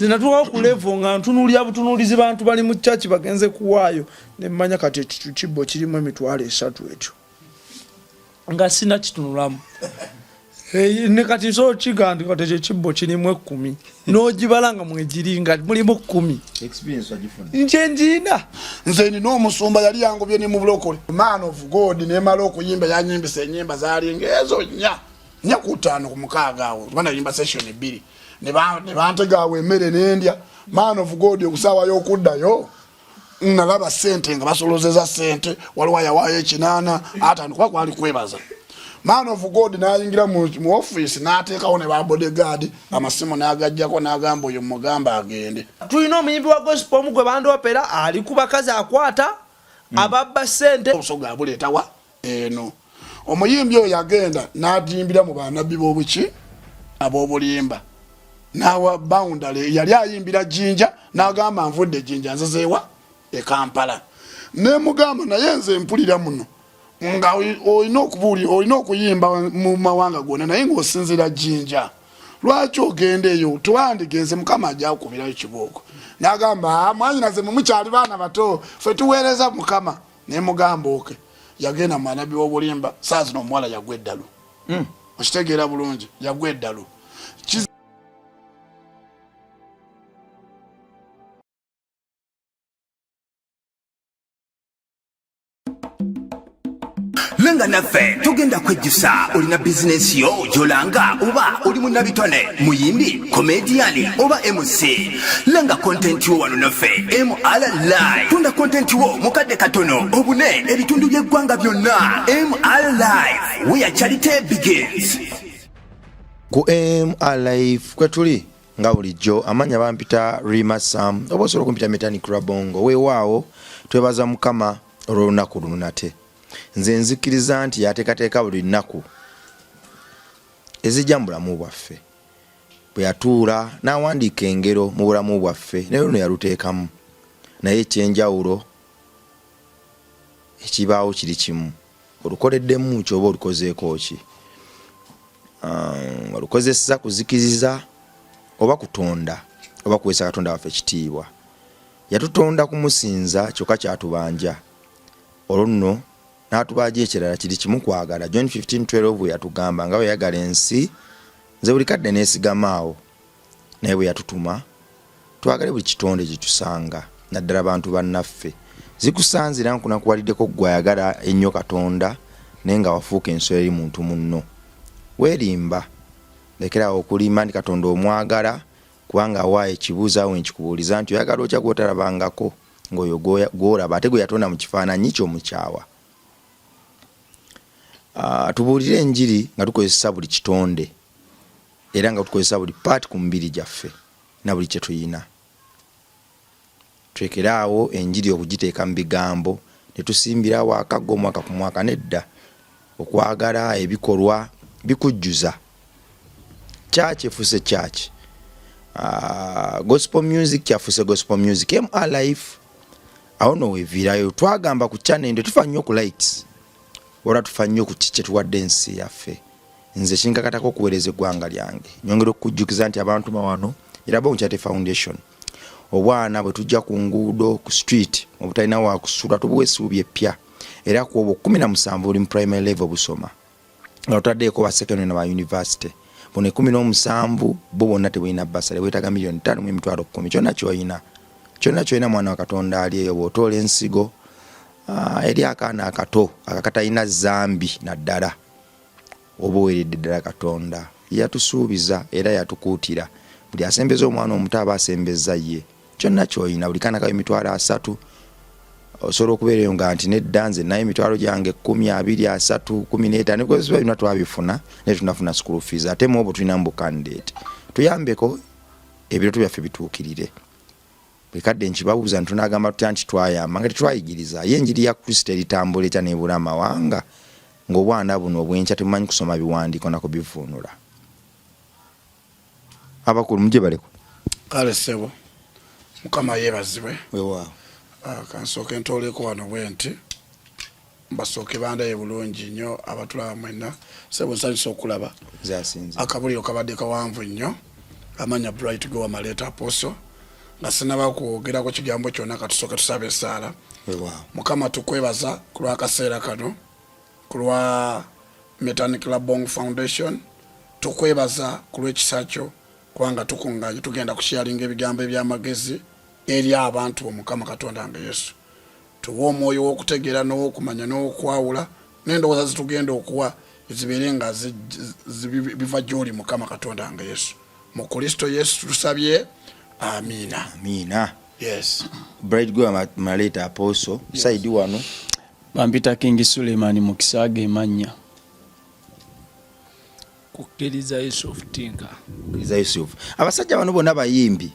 Nze natuukawo ku level nga ntunuulira butunuulizi bantu bali mu church bagenze kuwaayo ne mmanya kati ekyo kibbo kirimu 300,000 ekyo nga sina kitunulamu. Ne kati nsobola okkiga nti kati ekyo ekibbo kirimu 10 n'ogibala nga mwegiri nga mulimu 10. Experience wagifuna? Nje ngiina. Nze nina omusumba yali yangobye ne mu bulokole. Man of God nemala okuyimba yanyimbisa ennyimba zalinga ezo 4 4 ku 5 ku 6 awo kuba nayimba session 2 ne bantega awo emmere nendya. Man of God okusaawa y'okuddayo nalaba ssente nga basolozeza ssente, waliwo ayawaayo 8 5 kuba kwali kwebaza. Man of God n'ayingira mu office n'ateekawo ne ba bodyguard, amasimu n'agajjako n'agamba oyo mugamba agende. Tulina omuyimbi wa gospel omu gwe bandoopera ali ku bakazi akwata ababba ssente. Obusoga abuleetawa eno. Omuyimbi oyo yagenda n'ajimbira mu bannabbi b'obuki ab'obulimba. N'awa boundary yali ayimbira Jinja n'agamba nvudde Jinja nzizeewa e Kampala. Ne mugamba naye nze mpulira muno nga olina okubuulira, olina okuyimba mu mawanga gonna naye ng'osinziira Jinja. Lwaki ogenda eyo? Twandigenze Mukama ajja kukubirayo kibooko. N'agamba, mwannyinaze mwe mukyali baana bato, ffe tuweereza Mukama. Ne mugamba oke. Yagenda mu bannabbi b'obulimba, saa zino omuwala yagwa eddalu. Okitegeera bulungi, yagwa eddalu. Lenga naffe tugenda kwejjusa. Olina bizinensi yo gy'olanga oba oli munnabitone, muyimbi, komediyani oba MC, lenga kontenti wo wano naffe MR Live. Tunda kontenti wo mu kadde katono obune ebitundu by'eggwanga byonna. MR Live, where charity begins. Ku MR Live kwe tuli nga bulijjo, amannya bampita Rima Sam oba osobola okumpita Metanik Rabongo. Weewaawo twebaza Mukama olw'olunaku luno nate. Nze nzikiriza nti yateekateeka buli nnaku ezijja mu bulamu bwaffe. Bwe yatuula n'awandiika engero mu bulamu bwaffe, ne luno yaluteekamu. Naye eky'enjawulo ekibaawo kiri kimu, olukoleddemu ki oba olukozeeko ki? Olukozesa kuzikiriza oba kutonda oba kuweesa Katonda waffe ekitiibwa. Yatutonda kumusinza kyokka kyatubanja. Olwo nno n'atubanja ekirala kiri kimu kwagala. John 15:12 bwe yatugamba nga bwe yayagala ensi, nze buli kadde neesigama awo. Naye bwe yatutuma twagale buli kitonde kye tusanga, naddala bantu bannaffe. Zikusanze era nkunakuwaliddeko ggwe ayagala ennyo Katonda naye nga wafuuka ensolo eri muntu munno. Weerimba. Lekera awo okulimba nti Katonda omwagala kubanga awaayo ekibuuzo awo nkikubuuliza nti oyagala otya gw'otalabangako ng'oyo gw'olaba ate gwe yatonda mu kifaananyi kye omukyawa. Tubuulire enjiri nga tukozesa buli kitonde era nga tukozesa buli paati ku mibiri gyaffe na buli kye tuyina. Tulekere awo enjiri okugiteeka mu bigambo ne tusimbirawo akaggo omwaka ku mwaka. Nedda, okwagala ebikolwa bikujjuza. Church efuuse church. Gospel music kyafuuse gospel music. MR Life awo no weviirayo. Twagamba ku channel nti tufa nnyo ku likes, wabula tufa nnyo ku ki kye tuwadde ensi yaffe. Nze kinkakatako okuweereza eggwanga lyange. Nyongera okukujjukiza nti abantuma wano era Bongo Charity Foundation. Obwana bwe tujja ku nguudo ku street obutalina wa kusula tubuwa essuubi eppya, era ku obwo 17 buli mu primary level busoma nga tutaddeeko ba secondary na ba university. Buno 17 bo bonna tebulina bursary, bwetaaga miliyoni ttaano mu emitwalo kkumi. Kyonna ky'olina, kyonna ky'olina mwana wa Katonda ali eyo, bw'otoola ensigo, eri akaana akato akakatalina zambi naddala, oba oweeredde ddala Katonda. Yatusuubiza era yatukuutira, buli asembeza omwana omuto aba asembezza ye. Kyonna ky'olina, buli kaana kawe 30,000. Osobola okubeera eyo nga nti nedda nze nayo emitwalo gyange 10, 20, 30, 15, because byonna twabifuna naye tunafuna school fees, ate mu obwo tulinamu bu candidate. Tuyambeko ebirooto byaffe bituukirire. Buli kadde nkibabuuza nti tunaagamba tutya nti twayamba nga tetwayigiriza. Ye enjiri ya Kristo eritambula etya n'ebula amawanga ng'obwana buno obw'enkya tebumanyi kusoma biwandiiko na kubivuunula? Abakulu mujje baleko. Kale ssebo, Mukama yeebazibwe. Weewaawo. Kansooke ntooleko wano bwe nti basooke bandaye bulungi nnyo abatulaba mwenna. Ssebo nsanyuse okulaba. Nze asinze. Akabuliro kabadde kawanvu nnyo. Amanya Bright Gowa Maleeta Apostle. Nga sinaba kwogerako kigambo kyonna, katusooke tusabe essaala. Mukama, tukwebaza ku lw'akaseera kano, ku lwa Metanik Labong Foundation. Tukwebaza ku lw'ekisa kyo, kubanga tukunganye tugenda kusharinga ebigambo eby'amagezi eri abantu bo. Mukama Katonda wange Yesu, tuwe omwoyo w'okutegeera n'owokumanya n'okwawula, n'endowooza zitugenda okuwa zibeere nga biva gy'oli. Mukama Katonda wange Yesu, mu Kristo Yesu tusabye, amiina. Amiina. Yes. Bright Gowa Maleeta Apostle, yes. Side wano bampita King Suleiman Mukisa ge mannya. Kukkiriza Yusuf Tinka. Kukkiriza Yusuf. Abasajja bano bonna bayimbi.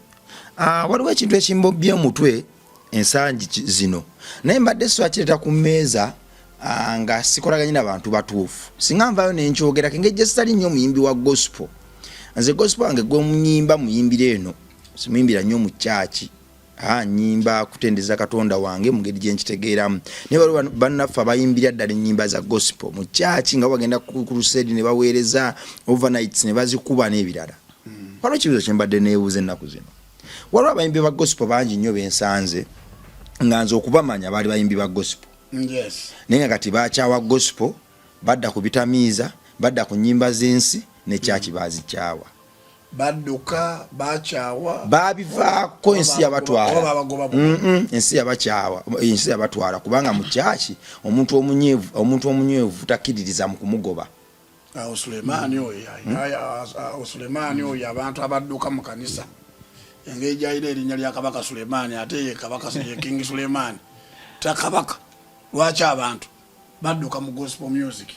Waliwo ekintu ekimbobbye omutwe ensangi zino, naye mbadde siwakireeta ku mmeeza nga sikolaganye n'abantu batuufu. Singa nvaayo nenkyogerako, engeri gye sitali nnyo omuyimbi wa gospel, nze gospel wange gwemunyimba muyimbira eno, simuyimbira nnyo mu kyaki. Nyimba kutendeza Katonda wange mu ngeri gyenkitegeeramu, naye waliwo bannaffe abayimbira ddala ennyimba za gospel mu kyaki, nga bagenda ku crusade ne baweereza overnights ne bazikuba n'ebirala. Waliwo ekibuzo kye mbadde neebuuza ennaku zino. Waliwo abayimbi ba gospel bangi nnyo bensanze nga nze okubamanya baali bayimbi ba gospel, naye nga kati bakyawa gospel, badda ku bitamiiza, badda ku nnyimba z'ensi, ne kyaki bazikyawa. Badduka, bakyawa. Babivaako, ensi yabatwala. Babagoba. Ensi yabakyawa, ensi yabatwala, kubanga mu kyaki omuntu omunyeevu, omuntu omunywevu takkiririza mu kumugoba. Awo Sulemaani oyo, awo Sulemaani oyo, abantu abadduka mu kanisa, engeri gyalina erinnya lya Kabaka Sulemaani, ate ye Kabaka ye King Sulemaani, ta kabaka, lwaki abantu badduka mu gospel music?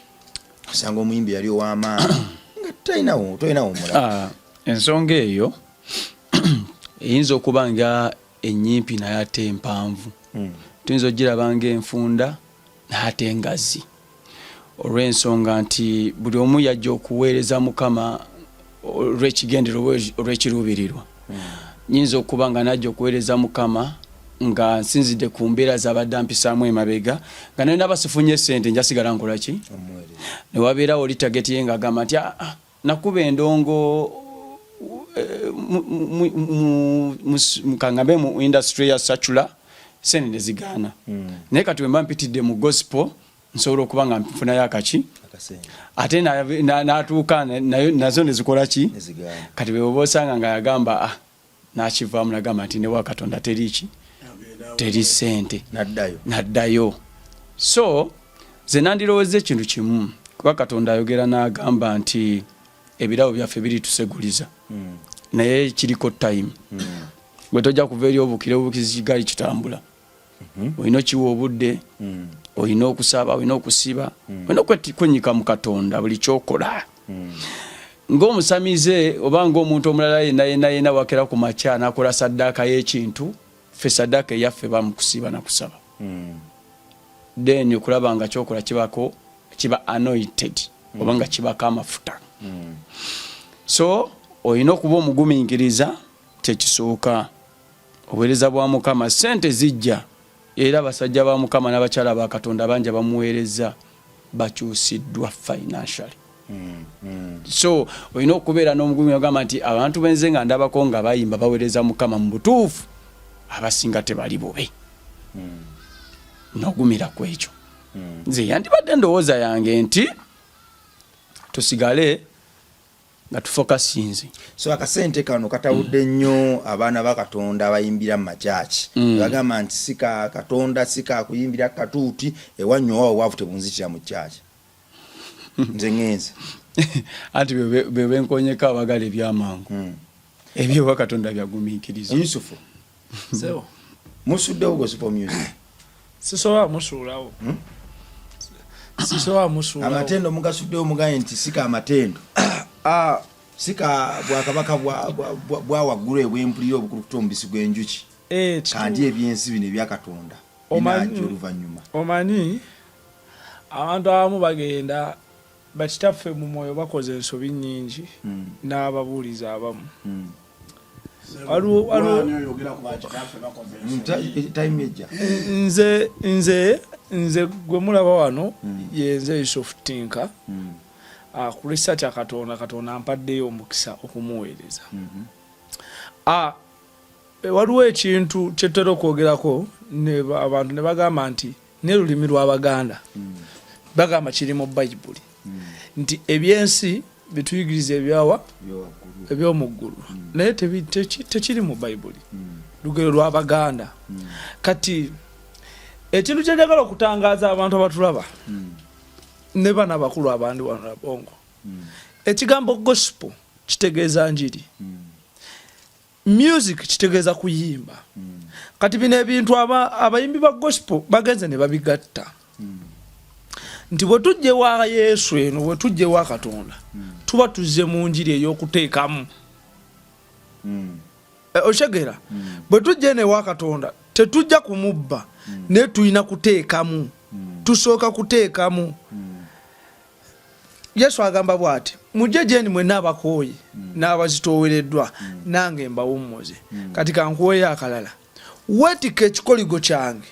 Osanga omuyimbi yali ow'amaanyi nga talinawo, tolinawo omulala. Ah, ensonga eyo eyinza okuba nga enyimpi naye ate empanvu. Tuyinza ogiraba nga enfunda naye ate engazi, olw'ensonga nti buli omu yajja okuweereza Mukama olw'ekigendero oba olw'ekiruubirirwa. Nyinza okuba nga najja okuweereza Mukama nga nsinzidde ku mbeera zabadde ampisaamu emabega, nga naye naba sifunye sente, njasigala nkola ki? Newabeerawo oli target ye ng'agamba nti, "Ah, ah, nakuba endongo kangambe mu industry ya secular, sente nezigaana, naye kati wemba mpitidde mu gospel nsobola okuba nga nfunayo akaki." Ate n'atuuka nayo nazo nezikola ki? Nezigaana. Kati bwe osanga nga yagamba, ah, n'akivaamu, nagamba nti newa Katonda teri ki, teri sente. Naddayo. Naddayo. So nze nandirowooza ekintu kimu, kuba Katonda ayogera n'agamba nti ebirabo byaffe birituseguliza, naye kiriko time. Gwe tojja kuva eri obukire obukizi kigali kitambula. Olina okiwa obudde, olina okusaba, olina okusiba, olina okwenyika mu Katonda buli kyokola. Ng'omusamize oba ng'omuntu omulala yenna yenna yenna, wakera ku makya n'akola saddaaka y'ekintu. Ffe saddaaka eyaffe bamukusiiba nakusaba, then okulaba nga kyokola kibako kiba anointed oba nga kibako amafuta. So olina okuba omugumiikiriza, kyekisooka. Obuweereza bwa Mukama, sente zijja, era abasajja ba Mukama n'abakyala ba Katonda bangi abamuweereza bakyusiddwa financially. So olina okubeera n'omugumi ogamba nti abantu benze nga ndabako nga bayimba, baweereza Mukama mu butuufu, abasinga tebali bubi, nogumira ku ekyo. Nze yandibadde ndowooza yange nti tusigale nga tufokasinze. So akasente kano katawudde nnyo abaana ba Katonda abayimbira mu makyaki. Bagamba nti si ka Katonda, si ka kuyimbira katuuti ewanywa, owa obwavu tebunzitira mu kyaki, nze ŋŋenze. Anti be benkonyeko abagala ebyamangu. Ebyewa Katonda byagumiikiriza. Yusufu. Sebo. Musuddewo gospel music? Sisobola musuulawo, sisobola musuulawo. Amatendo mugasuddewo? Mugaye nti sika amatendo, Ah, sika bwakabaka bwa waggulu ebwempulira obukulukuta omubisi gw'enjuki. Kandi ebyensi bino ebya Katonda binajja oluvannyuma. Omanyi abantu abamu bagenda bakitaffe mu mwoyo bakoze ensobi nnyingi n'ababuulizi abamu. Waliwo Ani oyogera ku bakitaffe bakoze ensobi? Time ejja. Nze gwe mulaba wano yenze Yusuf Tinka. Ah, ku lw'ekisa kya Katonda, Katonda ampaddeyo omukisa okumuweereza. Ah, eh, waliwo ekintu kye tutera okwogerako abantu ne bagamba nti n'elulimi lw'Abaganda bagamba kiri mu Bayibuli nti ebyensi bituyigiriza ebyawa eby'omu ggulu, naye tekiri mu Bayibuli, lugero lw'Abaganda. Kati ekintu kye njagala okutangaaza abantu abatulaba ne bano abakulu abandi wano Rabongo, ekigambo gospel kitegeeza njiri, music kitegeeza kuyimba. Kati bino ebintu abayimbi ba gospel bagenze ne babigatta nti bwe tujja ewa Yesu eno, bwe tujja ewa Katonda, tuba tuzze mu njiri ey'okuteekamu. Okitegeera? Bwe tujja eno ewa Katonda tetujja kumubba, naye tulina kuteekamu, tusooka kuteekamu. Yesu agamba bw'ati, mujje gye ndi mwenna abakooye n'abazitoowereddwa, nange mbawummuze. Kati kankuweeyo akalala, weetikka ekikoligo kyange,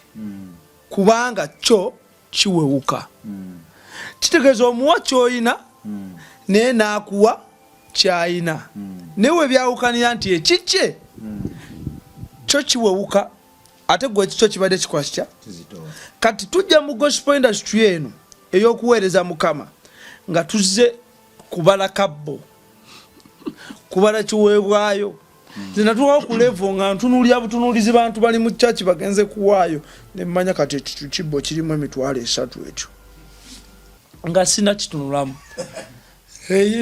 kubanga kyo kiwewuka. Kitegeeza omuwa ky'olina, naye n'akuwa ky'alina, naye we byawukanira nti ekikye kyo kiwewuka, ate gwe ekikyo kibadde kikola kitya? Kati tujja mu gospel industry eno ey'okuweereza Mukama nga tuzze kubala kabbo, kubala kiweebwayo. Nze natuukawo ku level nga ntunuulira butunuulizi bantu bali mu church bagenze kuwaayo, ne mmanya kati ekyo kibbo kirimu 300,000 ekyo nga sina kitunulamu.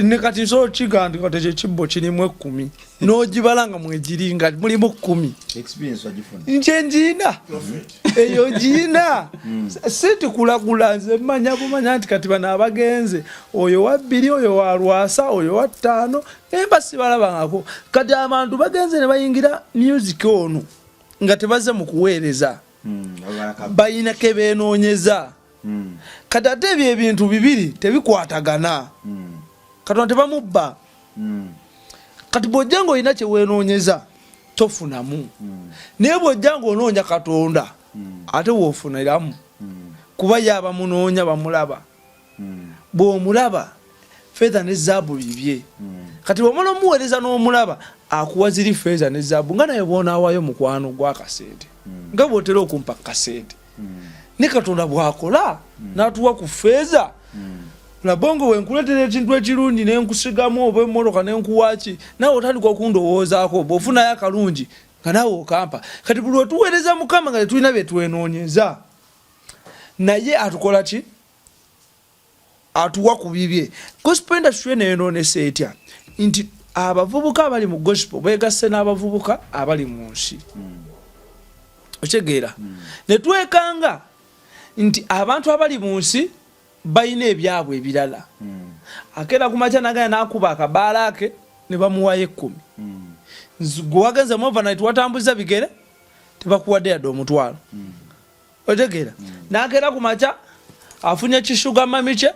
Ne kati nsobola okukigamba nti kati ekyo ekibbo kirimu 10, n'ogibala nga mwegiri nga mulimu 10. Experience wagifuna? Nje ngiina eyo, ngiina. Si nti kulagula, nze mmanya bumanya nti kati bano abagenze, oyo wa 2, oyo wa lwasa, oyo wa 5, naye mba sibalabangako. Kati abantu bagenze ne bayingira music ono nga tebazze mu kuweereza, balina ke beenoonyeza. Kati ate ebyo ebintu bibiri tebikwatagana. Katonda tebamubba. Kati bw'ojja ng'olina kye weenoonyeza tofunamu, naye bw'ojja ng'onoonya Katonda ate w'ofuniramu, kuba ye abamunoonya bamulaba. Bw'omulaba, feeza ne zaabu bibye. Kati bw'omala omuweereza n'omulaba, akuwa ziri feeza ne zaabu, nga naye bw'onaawaayo mukwano gw'akasente, nga bw'otera okumpa kasente. Ne Katonda bw'akola n'atuwa ku feeza, Labongo, wenkuleetera ekintu ekirungi nenkusigamu oba emmotoka nenkuwaki, naawe otandika okundowoozaako, bw'ofunayo akalungi nga naawe okampa. Kati buli lwetuweereza Mukama nga tetulina bye twenoonyeza, naye atukola ki? Atuwa ku bibye. Gospel industry eno eyonoonese etya? Nti abavubuka abali mu gospel beegasse n'abavubuka abali mu nsi. Okitegeera? Ne twekanga nti abantu abali mu nsi balina ebyabwe ebirala. Akeera ku makya n'agenda n'akuba akabaala ke ne bamuwayo 10. Gwe wagenze mu overnight watambuza bigere, tebakuwadde yadde 500. Otegeera? N'akeera ku makya afunye kishuga mami kye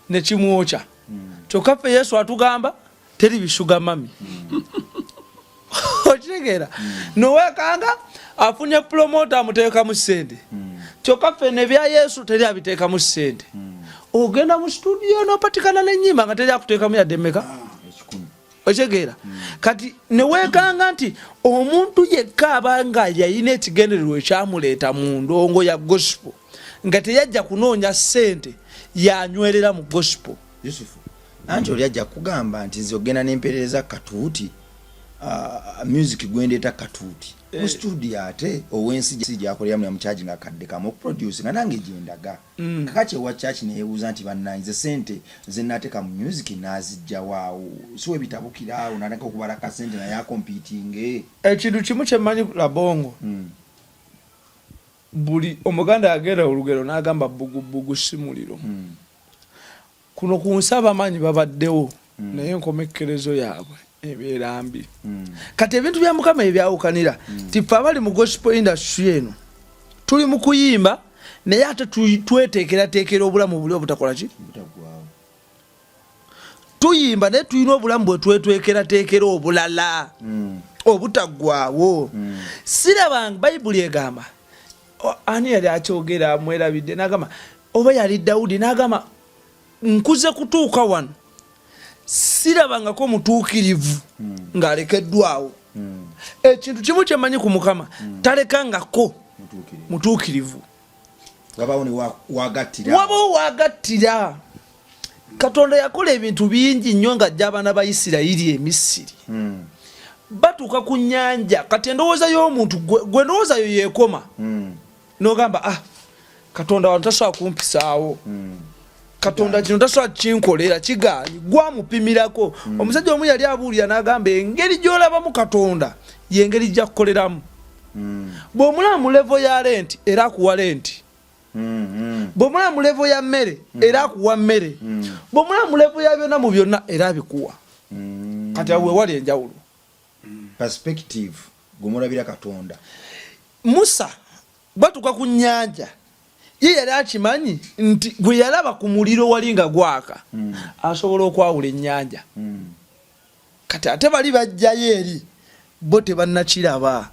ne kimwokya. Kyokka ffe Yesu atugamba teri bishuga mami. Okitegeera? Nowekanga afunye pulomota amuteekamu ssente, kyokka ffe nebya Yesu teri abiteekamu ssente. Ogenda mu situdiyo nopatikana n'ennyimba nga teri akuteekamu yadde mmeka? Okitegeera? Kati newekanga nti omuntu yekka aba nga yalina ekigendererwa ekyamuleeta mu ndongo ya gospel, nga teyajja kunoonya ssente, yanywerera mu gospel. Yusufu, anti oli ajja kugamba nti nze ogenda nemperereza katuuti, music gwendeeta katuuti mu studio, ate owensi gyakoleramu yamukyagi nga kadde kamu okuproduce nga nange gyendaga. Kakati ewa church neyebuuza nti bannange sente zenateeka mu music nazijjawaawo, si webitabukira awo natandika okubala kasente naye akompitinge. Ekintu kimu kyemmanyi, Labongo, buli Omuganda yagenda olugero n'agamba bbugubugu si muliro. Kuno ku nsi abamanyi babaddewo, naye enkomekkerezo yaabwe ebeera mbi. Kati ebintu bya Mukama ebyawukanira ti ffe abali mu gospel industry eno tuli mu kuyimba, naye ate tweteekerateekera obulamu buli obutakola ki. Tuyimba naye tulina obulamu bwe twetwekerateekera obulala obutaggwawo. Siraba Bayibuli egamba, ani yali akyogera mwerabidde, n'agamba oba yali Dawudi, n'agamba nkuze kutuuka wano. Sirabangako mutuukirivu ng'alekeddwawo. Ekintu kimu kyemanyi ku Mukama, talekangako mutuukirivu. Wabawo wagattira, wabawo wagattira. Katonda yakola ebintu bingi nnyo ng'ajja abaana ba Isirayiri e Misiri. Batuuka ku nnyanja, kati endowooza y'omuntu gwe endowooza yo yeekoma. N'ogamba, ah, Katonda wano tasobola kumpisaawo. Katonda kino tasobola kinkolera, kigaanyi. Gwamupimirako. Omusajja omu yali abuulira n'agamba engeri gy'olabamu Katonda y'engeri gy'akukoleramu. Bw'omulaba mu levo ya renti era akuwa renti. Bw'omulaba mu levo ya mmere era akuwa mmere. Bw'omulaba mu levo ya byonna mu byonna era abikuwa. Kati awo wewali enjawulo. Perspective gwemulabira Katonda. Musa batuuka ku nnyanja, ye yali akimanyi nti gwe yalaba ku muliro wali nga gwaka asobola okwawula ennyanja. Kati ate bali bajjayo eri bo tebannakiraba.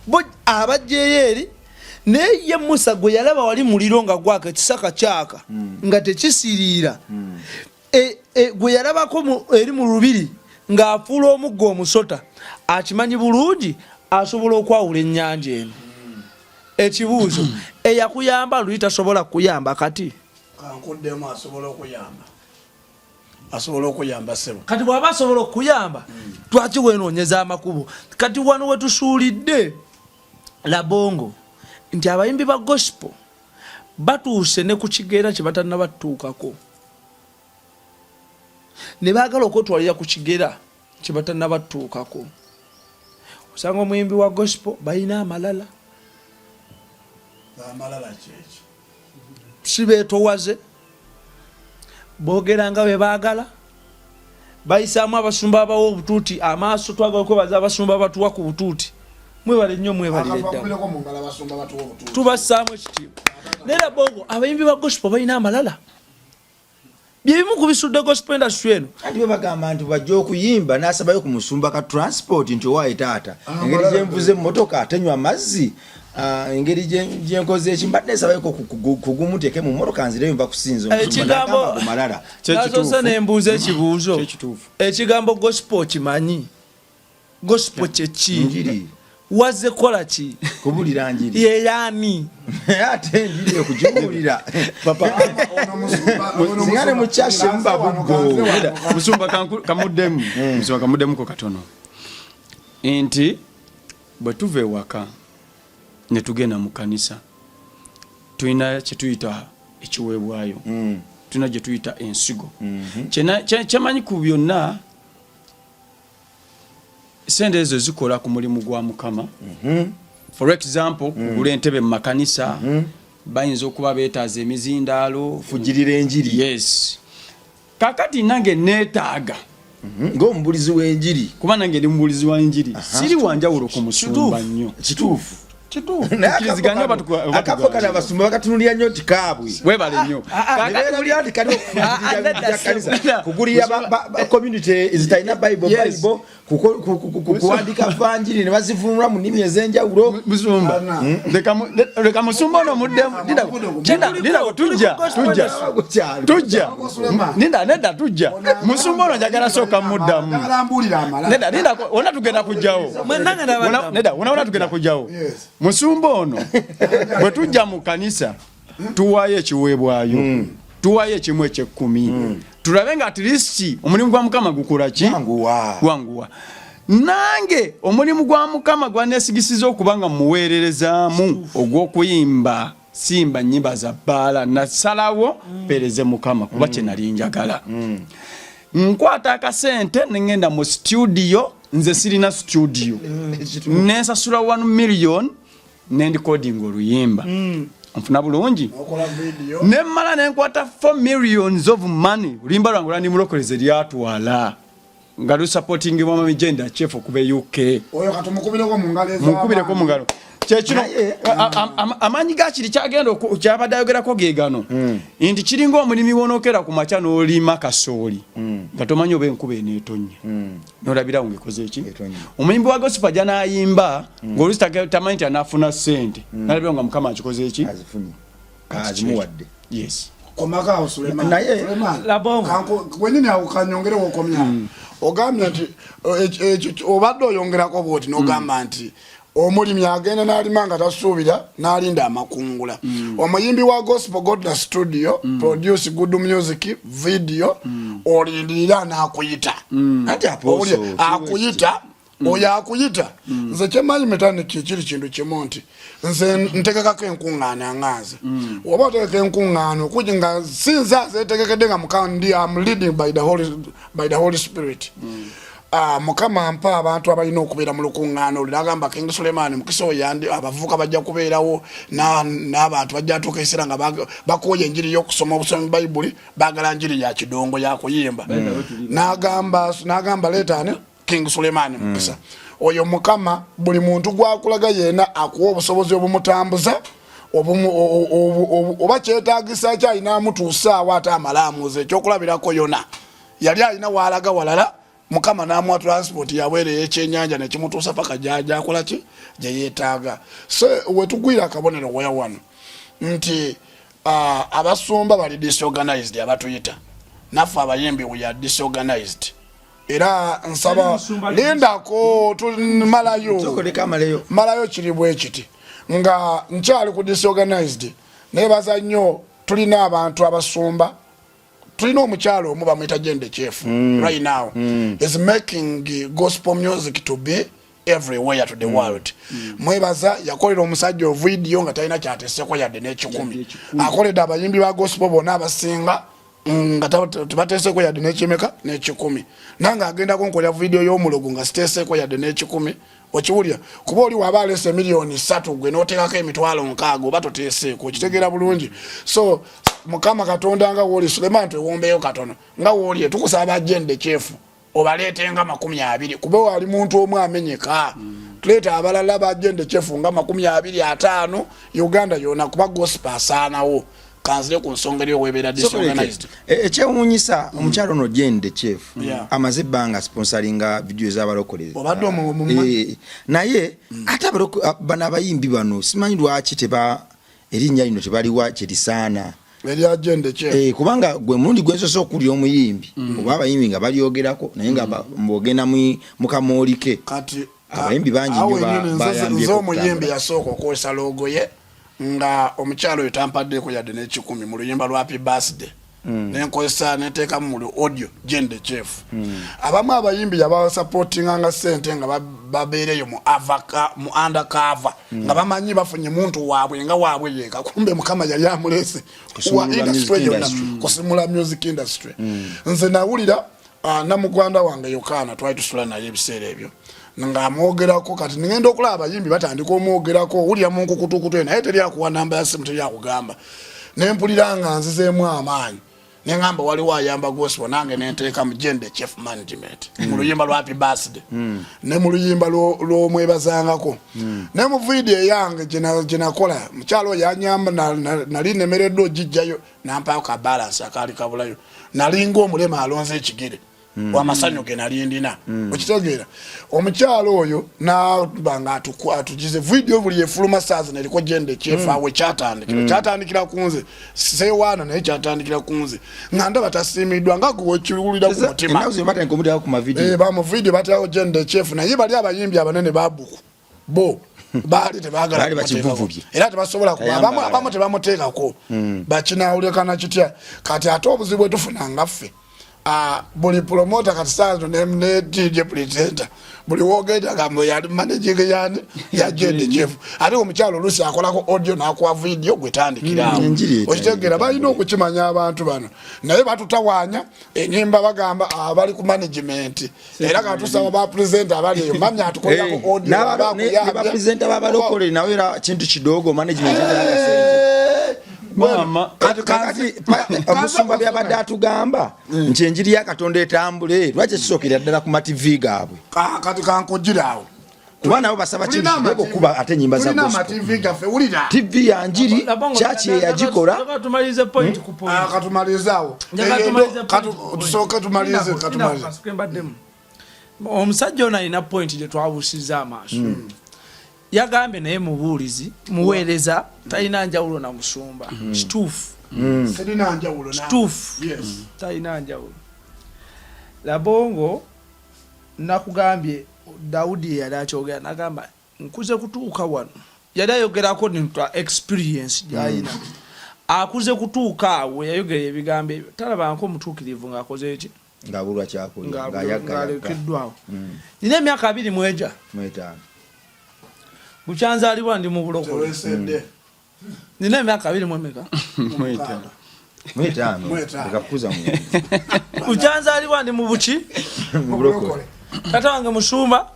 Bo abajjayo eri, naye ye Musa gwe yalaba wali muliro nga gwaka, ekisaka kyaka nga tekisiriira. Gwe yalabako eri mu lubiri ng'afuula omuggo omusota, akimanyi bulungi asobola okwawula ennyanja eno. Ekibuuzo, eyakuyamba luli tasobola kukuyamba kati? Kankuddemu, asobola okuyamba. Asobola okuyamba ssebo. Kati bw'aba asobola okukuyamba, lwaki weenoonyeza amakubo? Kati wano we tusuulidde Labongo nti abayimbi ba gospel batuuse ne ku kigera kye batannaba tutuukako, ne baagala okwetwalira ku kigera kye batannaba tutuukako. Osanga omuyimbi wa gospel balina amalala. Amalala kyeki? Si beetowaze, boogera nga bwe baagala, bayisaamu abasumba abawa obutuuti amaaso. Twagala okwebaza abasumba abatuwa ku butuuti, mwebale nnyo, mwebalire ddala, tubassaamu ekitiibwa. Naye Labongo, abayimbi ba gospel balina amalala, byebimu ku bisudde gospel industry eno. Anti bwe bagamba nti bajja okuyimba n'asabayo ku musumba ka transport nti owaaye taata, engeri gye nvuze emmotoka tenywa mazzi, engeri gye nkoze eki, mbadde nsabayoko kugumu teeke mu mmotoka nzireyo nva kusinza. Omusumba n'agamba go malala. Nasoose nembuuza ekibuuzo, ekigambo gospel kimanyi? Gospel kyeki? Njiri. Wazze kukola ki? Kubulira njiri. Yeyaani? Ate enjiri okugibuulira singa ne mukyashe muba bubbo. Musumba kamuddemu, musumba kamuddemuko katono nti bwe tuva ewaka ne tugenda mu kanisa, tulina kyetuyita ekiweebwayo, tulina gye tuyita ensigo. Kyemanyi ku byonna, sente ezo zikola ku mulimu gwa Mukama. For example, kugula entebe mu makanisa, bayinza okuba beetaaza emizindaalo. Fujirira enjiri. Yes. Kakati nange neetaaga ng'omubulizi w'enjiri, kuba nange ndi mubulizi wa njiri, siri wanjawulo ku musumba nnyo. Kituufu. Kituufu. Naye Tukkiriziganye oba akafo kano abasumba bakatunulira nnyo nti kaabwe. Webale nnyo. Nebeerabira nti kali okufujirira kanisa, kugulira community ezitalina Bible, Bible, kuwandika vanjiri ne bazivunula mu nnimi ez'enjawulo. Musumba, leka musumba ono muddemu. Linda, tujja, tujja, tujja. Linda, nedda, tujja. Musumba ono njagala sooka muddamu. Nedda, linda, wona tugenda kujjawo. Nedda, wona wona tugenda kujjawo. Musumba ono, bwe tujja mu kanisa tuwaayo ekiweebwayo, tuwaayo ekimu ekyekkumi, tulabe nga at least omulimu gwa Mukama gukola ki? Gwanguwa. Gwanguwa. Nange omulimu gwa Mukama gwanesigisiza okuba nga muweererezaamu ogw'okuyimba, simba nnyimba za bbaala, nasalawo mpeereze Mukama kuba kye nali njagala. Nkwata akasente nengenda mu studio, nze sirina studio, nensasula 1 million nendikodinga oluyimba. Nfuna bulungi nemmala nenkwata 4 millions of money, oluyimba lwange olwandimulokoleze lyatwala nga lusupportingibwa Mami Jenda Chef okuva e UK. Oyo katumukubireko mu ngalo. Mukubireko mu ngalo. Kyekino, amaanyi ga kiri kyagenda kyabadde ayogerako ge gano nti kiringa omulimi wonokera ku makya n'olima kasooli nga tomanyi oba enkuba eneetonnya, nolabirawo ngaekoze eki. Omuyimbi wa gospel ajja n'ayimba ng'oluusi tamanyi nti anaafuna ssente, nalabirawo nga Mukama akikoze eki. Azimuwadde. Yes. Komako awo Suleiman. Naye- Suleiman, Labongo. wenyini awo kanyongere wokomya. Ogambye nti ekyo obadde oyongerako bwoti n'ogamba nti omulimi agenda n'alima nga tasuubira n'alinda amakungula. Omuyimbi wa gospel go to the studio, produce good music video, olindirira n'akuyita. Anti apostle, Owulira, akuyita oyo akuyita. Nze kyemanyi metaniki kiri kintu kimu nti nze ntegekako enkuŋŋaana nga nze oba otegeka enkuŋŋaana okugi nga sinze azeetegekedde nga Mukama ndi am leading by the Holy Spirit. Mukama mpa abantu abalina okubeera mu lukuŋŋaana olwo nagamba King Suleiman Mukisa oyo yandi abavubuka bajja kubeerawo n'abantu bajja tuuka ekiseera nga bakooye enjiri y'okusoma obusomi Bayibuli, baagala njiri ya kidongo ya kuyimba. N'agamba leetaane King Suleiman Mukisa oyo. Mukama buli muntu gwakulaga yena akuwa obusobozi obumutambuza oba kyetagisa ki alina amutuusaawo ate amale amuuza. Ekyokulabirako, yona yali alina waalaga walala, Mukama n'amuwa transport yabwere ey'ekyenyanja nekimutuusa paka gyakola ki gye yeetaaga. So wetugwira akabonero weya wano nti abasumba bali disorganized, abatuyita naffe abayimbi we are disorganized. Era nsaba lindako tumalayo. Sokoleka amaleyo. Malayo kiri bwe kiti nga nkyali ku disorganized. Nebaza nnyo tulina abantu abasumba, tulina omukyalo omu bamwita Jende Chef. Right now is making gospel music to be everywhere to the world. Mwebaza yakolera omusajja ovidiyo nga talina kyateseko yadde n'ekikumi. Akoledde abayimbi ba gospel bonna abasinga nga tebateeseko yadde n'ekimeka n'ekikumi. Nange agendako nkolera vidiyo y'omulogo nga siteeseeko yadde n'ekikumi. Okiwulira? Kuba oli waba alese 3 miliyoni gwe n'oteekako 60,000 oba toteeseeko. Okitegeera bulungi? So Mukama Katonda nga wooli Suleman, twewombeyo katono nga wooli, tukusaba Jende Kyefu obaleetenga 20 kuba wali muntu omu amenyeka. Tuleeta abalala Bajende Kyefu nga 25 Uganda yona, kuba gospel asaanawo. Kanzire ku nsonga eri owebeera disorganized. Ekyewuunyisa, omukyalo ono Jende Chef amaze ebbanga sponsoringa vidiyo z'abalokole. Obadde Naye ate bano abayimbi bano simanyi lwaki teba erinnya lino tebaliwa kyerisaana. Erya Jende Chef. Kubanga gwe mulundi gwensoose okulya omuyimbi oba abayimbi nga balyogerako, naye nga mbwogenda mu kamooli ke kati abayimbi bangi awo nnyo wennyini bayambyeko nze omuyimbi okutambula. Yasooka okukozesa logo ye nga omukyalo oyo tampaddeeko yadde n'ekikumi mu luyimba lwa happy birthday. Nenkozesa neteekamu mu audio Jende Chef. Abamu abayimbi yabasupportinganga sente nga babeereyo mu mu undercover nga bamanyi bafunye muntu waabwe nga waabwe yeka, kumbe Mukama yali amulese wa Kusimulula industry music yonna industry. Kusimula music industry. Nze nawulira namugwanda wange Yokaana twali tusula naye ebiseera ebyo ng'amwogerako. Kati ngenda okulaba abayimbi batandika omwogerako, owulira mu nkukutukutu, naye teri akuwa namba ya simu, teri akugamba. Nempulira nga nzizeemu amaanyi, neŋamba waliwo ayamba gospel, nange nenteeka mu Jende Chef Management mu luyimba lwa happy birthday ne mu luyimba lw'omwebazangako ne mu vidiyo eyange gye nakola. Mukyalo oyo yanyamba, nali nemereddwa ogijjayo, nampaako ka balance akaali kabulayo. Nalinga omulema alonze ekigere wamasanyu ge nali ndina. Okitegeera? Omukyalo oyo naba nga atugize vidiyo buli efuluma saazi neriko Jende Chef. Awe kyatandikira kyatandikira ku nze, sewaana, naye kyatandikira ku nze nga ndaba tasiimiddwa nga gwe wekiwulira ku mutima. Ennaku zino batandika omuteekako ku mavidiyo. Eh, bamuvidiyo baterawo Jende Chef, naye bali abayimbi abanene babuku bo baali tebagala Baali kumuteekako. bakivuvubye. Era tebasobola kuba Tayambala. abamu tebamuteekako, bakinawulekana kitya? Kati ate obuzibu bwe tufuna nga ffe, buli promota kati saa zino ne DJ presenter buli wogenda agamba yali managing yani ya Jende Chef, ate omukyalo oluusi akolako audio n'akuwa video gwe tandikira awo. Enjiri Okitegeera? Balina okukimanya abantu bano, naye batutawaanya enyimba, bagamba bali ku management. Era katusaba ba presenter abali eyo, mami atukolerako audio aba akuyambye. Bapresenta babalokole nawe era kintu kidogo, management etaaga sente. Maama. Kakati omusumba byabadde atugamba nti enjiri ya Katonda etambule, lwaki ekisookera ddala ku mativi gaabwe? Kati kankugira awo. Kuba nabo basaba kintu kidogo kuba ate enyimba za Tulina gospel. Amativi gaffe, wulira. TV ya njiri, kyaki eyagikola. Tumalirize point ku point. Katumalize awo. Njagala tumalirize point ku point. Tusooke tumalize. Linda, Katumalize. kasooke mbaddemu. Omusajja ono alina point gye twabuusiza amaaso. Yagambye naye mubuulizi, muweereza, talina njawulo na musumba. Kituufu. Sirina njawulo. Kituufu. Yes. Talina njawulo. Labongo nakugambye Daudi yali akyogera nagamba nkuze kutuuka wano yali ayogerako nta experience gyayina akuze kutuuka awo yayogera ebigambo ebyo talabanko omutuukirivu ng'akoze eki ng'abulwa kyakulya ng'ayaggayaggalekeddwawo mm. nina emyaka abiri mweja bukyanzaalibwa ndi mu bulokole mm. nina emyaka abiri mwemeka bukyanzaalibwa ndi mu buki tata wange musumba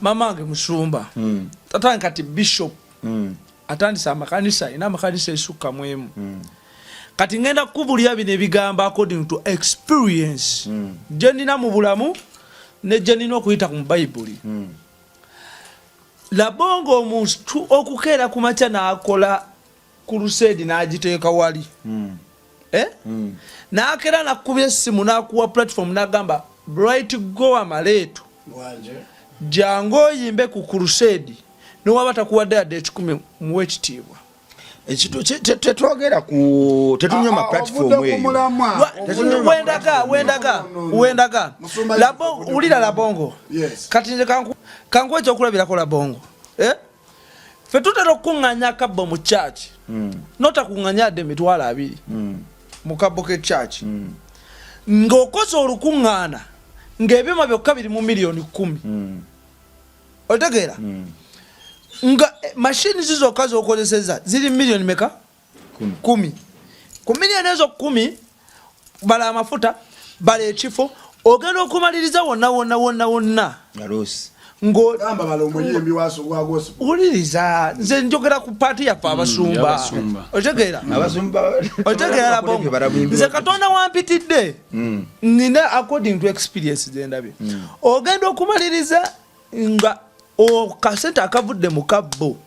mama wange musumba mm. tata wange kati bishop mm. atandise amakanisa ina amakanisa esukka mwemu mm. kati ngenda kukubulira bino ebigambo according to experience mm. gyenina mu bulamu ne gyenina okuyita mu bayibuli mm. labonga omuntu okukeera ku makya n'akola ku luseedi n'agiteeka wali mm. eh? mm. n'akeera n'akubya essimu n'akuwa platform n'agamba bright goa maleeto jangu oyimbe ku kuruseedi newaba takuwadde yadde ekikumi muwe ekitiibwa tetwogera ku tetunyoma ah, ah, platform eyo wendaga wendaga wendaga labo ulira labongo kati nze kankuwa ekyokulabirako labongo eh? fe tutera okukuŋŋanya akabbo mu church mm. notakuŋŋanya yadde emitwalo abiri mm. mu kabbo ke church mm. ng'okoze olukuŋŋaana ng'ebyuma byokka biri mu miliyoni kumi mm. otegeera mm. nga eh, mashini zizokka zokozeseza ziri miliyoni meka kumi ku miliyoni ezo kumi bala amafuta bala ekifo ogenda okumaliriza wonna wonna wonna wonna wuliriza nze njogera ku paati yaffe mm, abasumba otegeera otegeera labongo nze katonda wampitidde mm. nina according to experience zendabye mm. ogenda okumaliriza nga okasente akavudde mu kabbo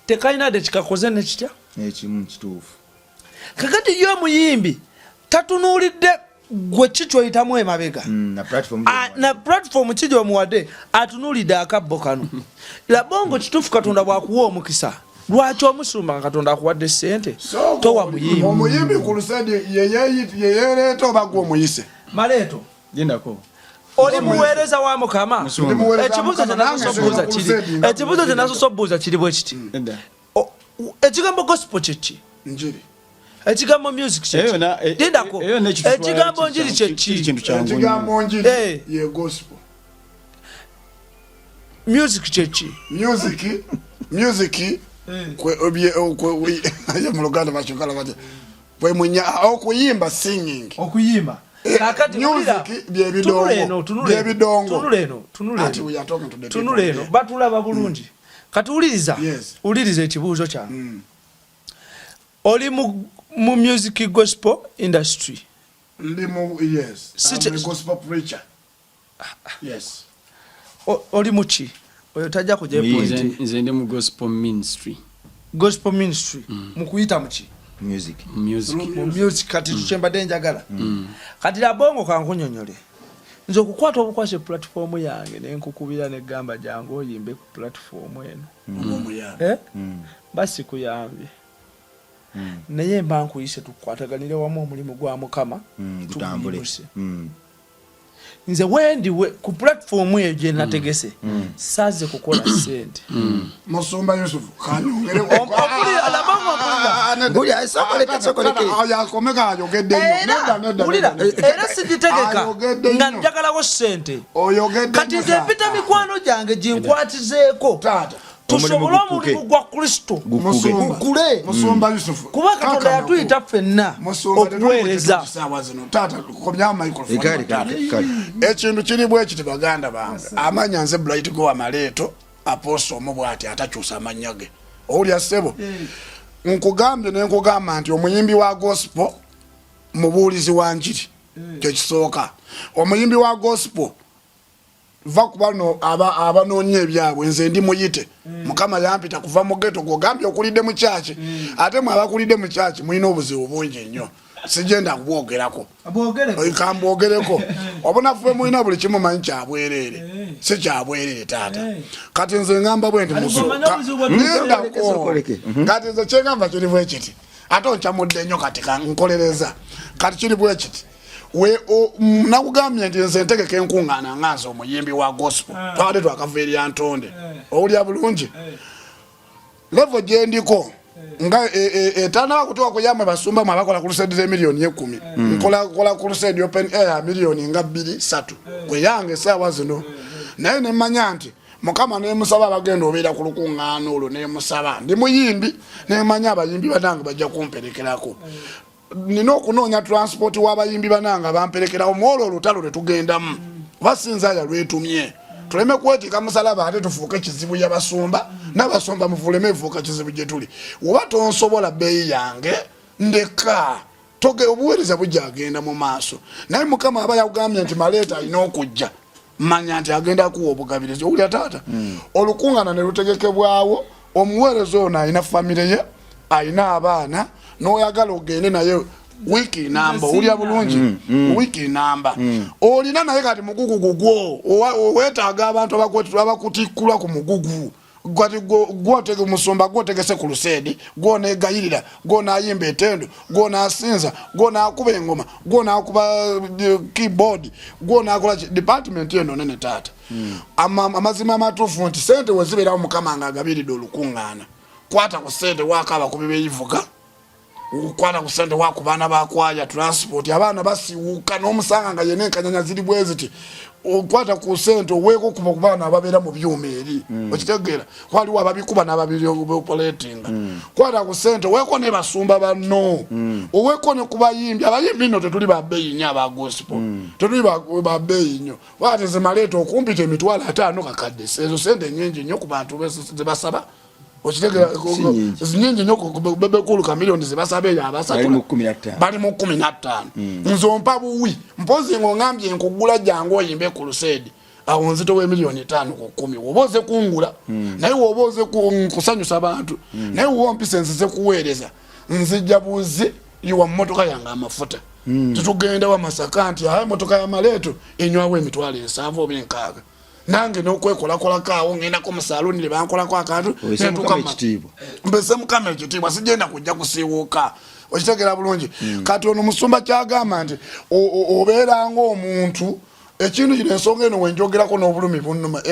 tekalina de kikakoze nekitya nekimu kituufu kakati ye omuyimbi tatunuulidde gwe ki kyoyitamu emabega mm, na platform ki gyomuwadde atunuulidde akabbo kano labongo kituufu katonda bwakuwa omukisa lwaki omusumba nga katonda akuwadde sente towa muyimbi omuyimbi ku lusedi yeyereeta oba gwe omuyise maleeto Lindako. Oli muweereza wa Mukama. Ekibuuzo kye nasoose obuuza kiri bwe kiti. Ekigambo gospel kye ki? Njiri. Ekigambo music kye ki? E, Lindako. Ekigambo njiri kye ki? Ekigambo njiri eh. ye gospel. Music kye ki? Music music eh. kwe obye kwe mu Luganda bakikala batya. Bwe munya okuyimba singing. Okuyimba. Eh, Kakati music bye bidongo. Bye bidongo. Tunula eno, tunula eno. Tunula eno, batulaba bulungi. Mm. Kati uliriza. Yes. Uliriza ekibuuzo kyange. Mm. Oli mu, mu music gospel industry. Ndi mu yes. I'm a gospel preacher. Yes. Oli muki? Oyo tajja kujja point. Nze ndi mu gospel ministry. Gospel ministry. Mm. Mukuyita muki? Music. Music. Mu music kati mm. kyembadde njagala. Mm. Kati labongo kankunyonyole. Nze okukwata obukwasi platform yange ne nkukubira ne gamba jangu oyimbe ku platform eno. Mm. Eh? Mm. Basi kuyambye. Mm. Naye mba nkuyise tukwataganire wamu omulimu gwa Mukama. Mm, tutambule. Mm. Nze wendi we, ku platform eyo gye nategese mm. mm. saze kukola sente mm. Musumba Yusuf kanyongere era sigitegeka nga njagalawo sente kati nze mpita mikwano gyange ginkwatizeeko tusobole omulimu gwa kristo gukule kuba katonda yatuyita ffenna okuweereza ekintu kiri bwekiti baganda bange amanya nze bright go amaleeto aposto omu bwati atakyusa amannya ge owulya ssebo eh. nkugambye nenkugamba nti omuyimbi wa gospel mubuulizi wa njiri eh. kyekisooka omuyimbi wa gospel va ku bano abanoonya ebyabwe nze ndi muyite mm. mukama yampita kuva mu geto gwogambye okulidde mu kyaki mm. ate mwe abakulidde mu kyaki mulina obuzibu bungi nnyo sigenda kubwogerako kambwogereko obunafu bwe mulina buli kimu manyi kyabwereere eh. si kyabwereere taata eh. kati nze ngamba bwe nti lindako mhm. kati nze kyengamba kiri bwe kiti Ate oncamudde nnyo kati kankolereza. Kati kiri bwe kiti. Nakugambye nti nze ntegeka enkuŋŋaana nga nze omuyimbi wa gospel. Ah. Twabadde twakava eri Antonde. Eh. Owulira bulungi? Eh. Level gye ndiko nga etanaba e, kutuuka ku yamwe basumba mwe abakola ku lusedi z'emiliyoni ekumi. Eh. Nkola kola ku lusedi open air miliyoni nga bbiri ssatu kwe yange essaawa zino. Naye ne mmanya nti Mukama nemusaba abagenda obeera ku lukuŋŋaana olwo, nemusaba ndi muyimbi, nemanya abayimbi banange bajja kumperekerako. Nina okunoonya transport w'abayimbi banange abamperekerawo mu olwo olutalo lwe tugendamu, kuba sinza yalwetumye tuleme kwetika musalaba ate tufuuke kizibu yabasumba n'abasumba mufuleme efuuka kizibu gye tuli. Oba tonsobola bbeeyi yange ndeka toge obuweereza bujja agenda mu maaso. Naye Mukama aba yakugambye nti maleeta alina okujja, manya nti agenda kuwa obugabirizi. Owulira taata? Olukungana ne lutegekebwawo, omuweereza ono alina famire ye, alina abaana, n'oyagala ogende naye wiiki namba. Owulira bulungi? Wiiki namba. Olina naye kati mugugu gugwo, weetaaga abantu abakutikkulwa ku mugugu. Kati gwotege musumba, gwotegese ku luseedi, gwonegayirira, gwonayimba etendo, gwonasinza, gwonakuba engoma, gwonakuba eh, keyboard, gwonakola department eno nene taata. Amazima amatuufu nti sente wezibeerawo Mukama nga agabiridde olukuŋŋaana, kwata ku sente waako abakubi beyivuga, okwata ku sente wa ku baana bakwaya transport, abaana basiwuka n'omusanga nga yena enkanyanya ziri bwe ziti. Okwata ku sente oweeko kuba ku baana ababeera mu byuma eri. Okitegeera? Waliwo ababikuba n'ababiopoletinga. Kwata ku sente oweeko ne basumba banno. Oweeko ne ku bayimbi. Abayimbi nno tetuli babbeeyi nnyo, aba gospel. Tetuli babbeeyi nnyo. Waate zemaleeta okumpita 500,000 kakadde, ezo sente nyingi nnyo ku bantu zebasaba. Okitegera? Nyingi nnyo. Bebekulu ka miliyoni zebasaba eyo abasatu bali mu 15. Nze ompa buwi mpozi ng'ongambye nkugula jangu oyimbe ku luseedi, awo nzitowa emiliyoni 5 ku 10 woba oze kungula. Naye woba oze kusanyusa bantu, naye woba ompisa nzize kuweereza, nzijja buzi yiwa mumotoka yange amafuta. Tetugenda wa Masaka nti ayi emotoka ya maleeto enywawo 70,000 oba 60,000, nange nokwekolakolako awo ngendako mu saluuni ne bankolako akantu mbese Mukama ekitiibwa, sigenda kujja kusiiwuuka. Okitegera bulungi? Kati ono musumba kyagamba nti obeera ngaomuntu ekintu kino, ensonga eno wenjogerako n'obulumi bunnuma.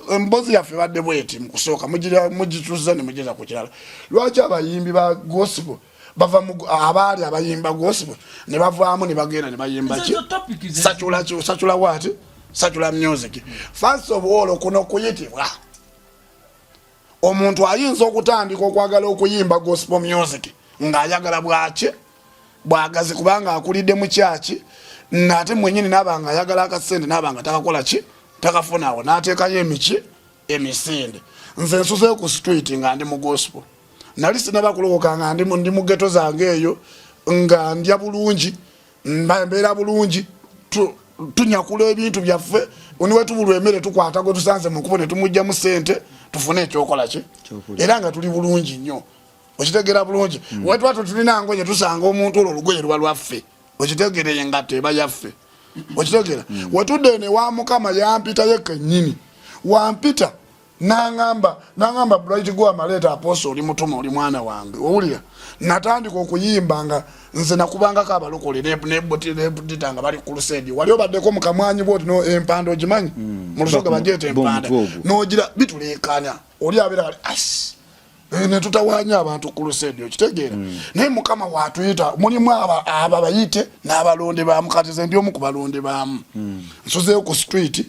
Embozi yaffe badde bweti mu kusooka, mugituusiza ne mugeza ku kirala. Lwaki abayimbi ba gospel bava abaali abayimba gospel ne bavaamu ne bagenda ne bayimba ki secular what, secular music? First of all, kuno kuyitibwa omuntu ayinza okutandika okwagala okuyimba gospel music ng'ayagala bwaki bwagazi, kubanga akulidde mu kyaki, nate mwenyini naaba nga ayagala akasente, naaba nga takakola ki, takafuna, awo n'ateekayo emiki emisinde. Nze nsuzeyo ku street nga ndi mu gospel, nali sinaba kulokoka, nga ndi mu ghetto zange eyo, nga ndya bulungi, mbeera bulungi, tunyakula ebintu byaffe, niwetubulwa emmere tukwata gwe tusanze mu nkubo ne tumugjamu sente tufune ekyokola ki, era nga tuli bulungi nnyo. Okitegeera bulungi? Wetuba tetulina ngoye, tusanga omuntu olwo olugoye luba lwaffe. Okitegeereye nga teba yaffe. Okitegeera? Wetudde eno ewa Mukama, yampitayo kennyini, wampita nangamba, "Bright, go amaleeta apostle, oli mutume, oli mwana wange." Owulira? Natandika okuyimba nga nze nakubangako abalokole nebutita nga bali ku lusedi. Wali obaddeko mukamwanyi bwoti no empanda ogimanyi? Mu Lusoga bagyeta empanda, nogira bitulekanya, oli abeera kali as eh, netutawanya abantu ku lusedi. Okitegeera? Naye Mukama watuyita, mulimu aba bayite n'abalonde baamu. Kati ze ndi omu ku balonde baamu. Nsuzeyo ku street,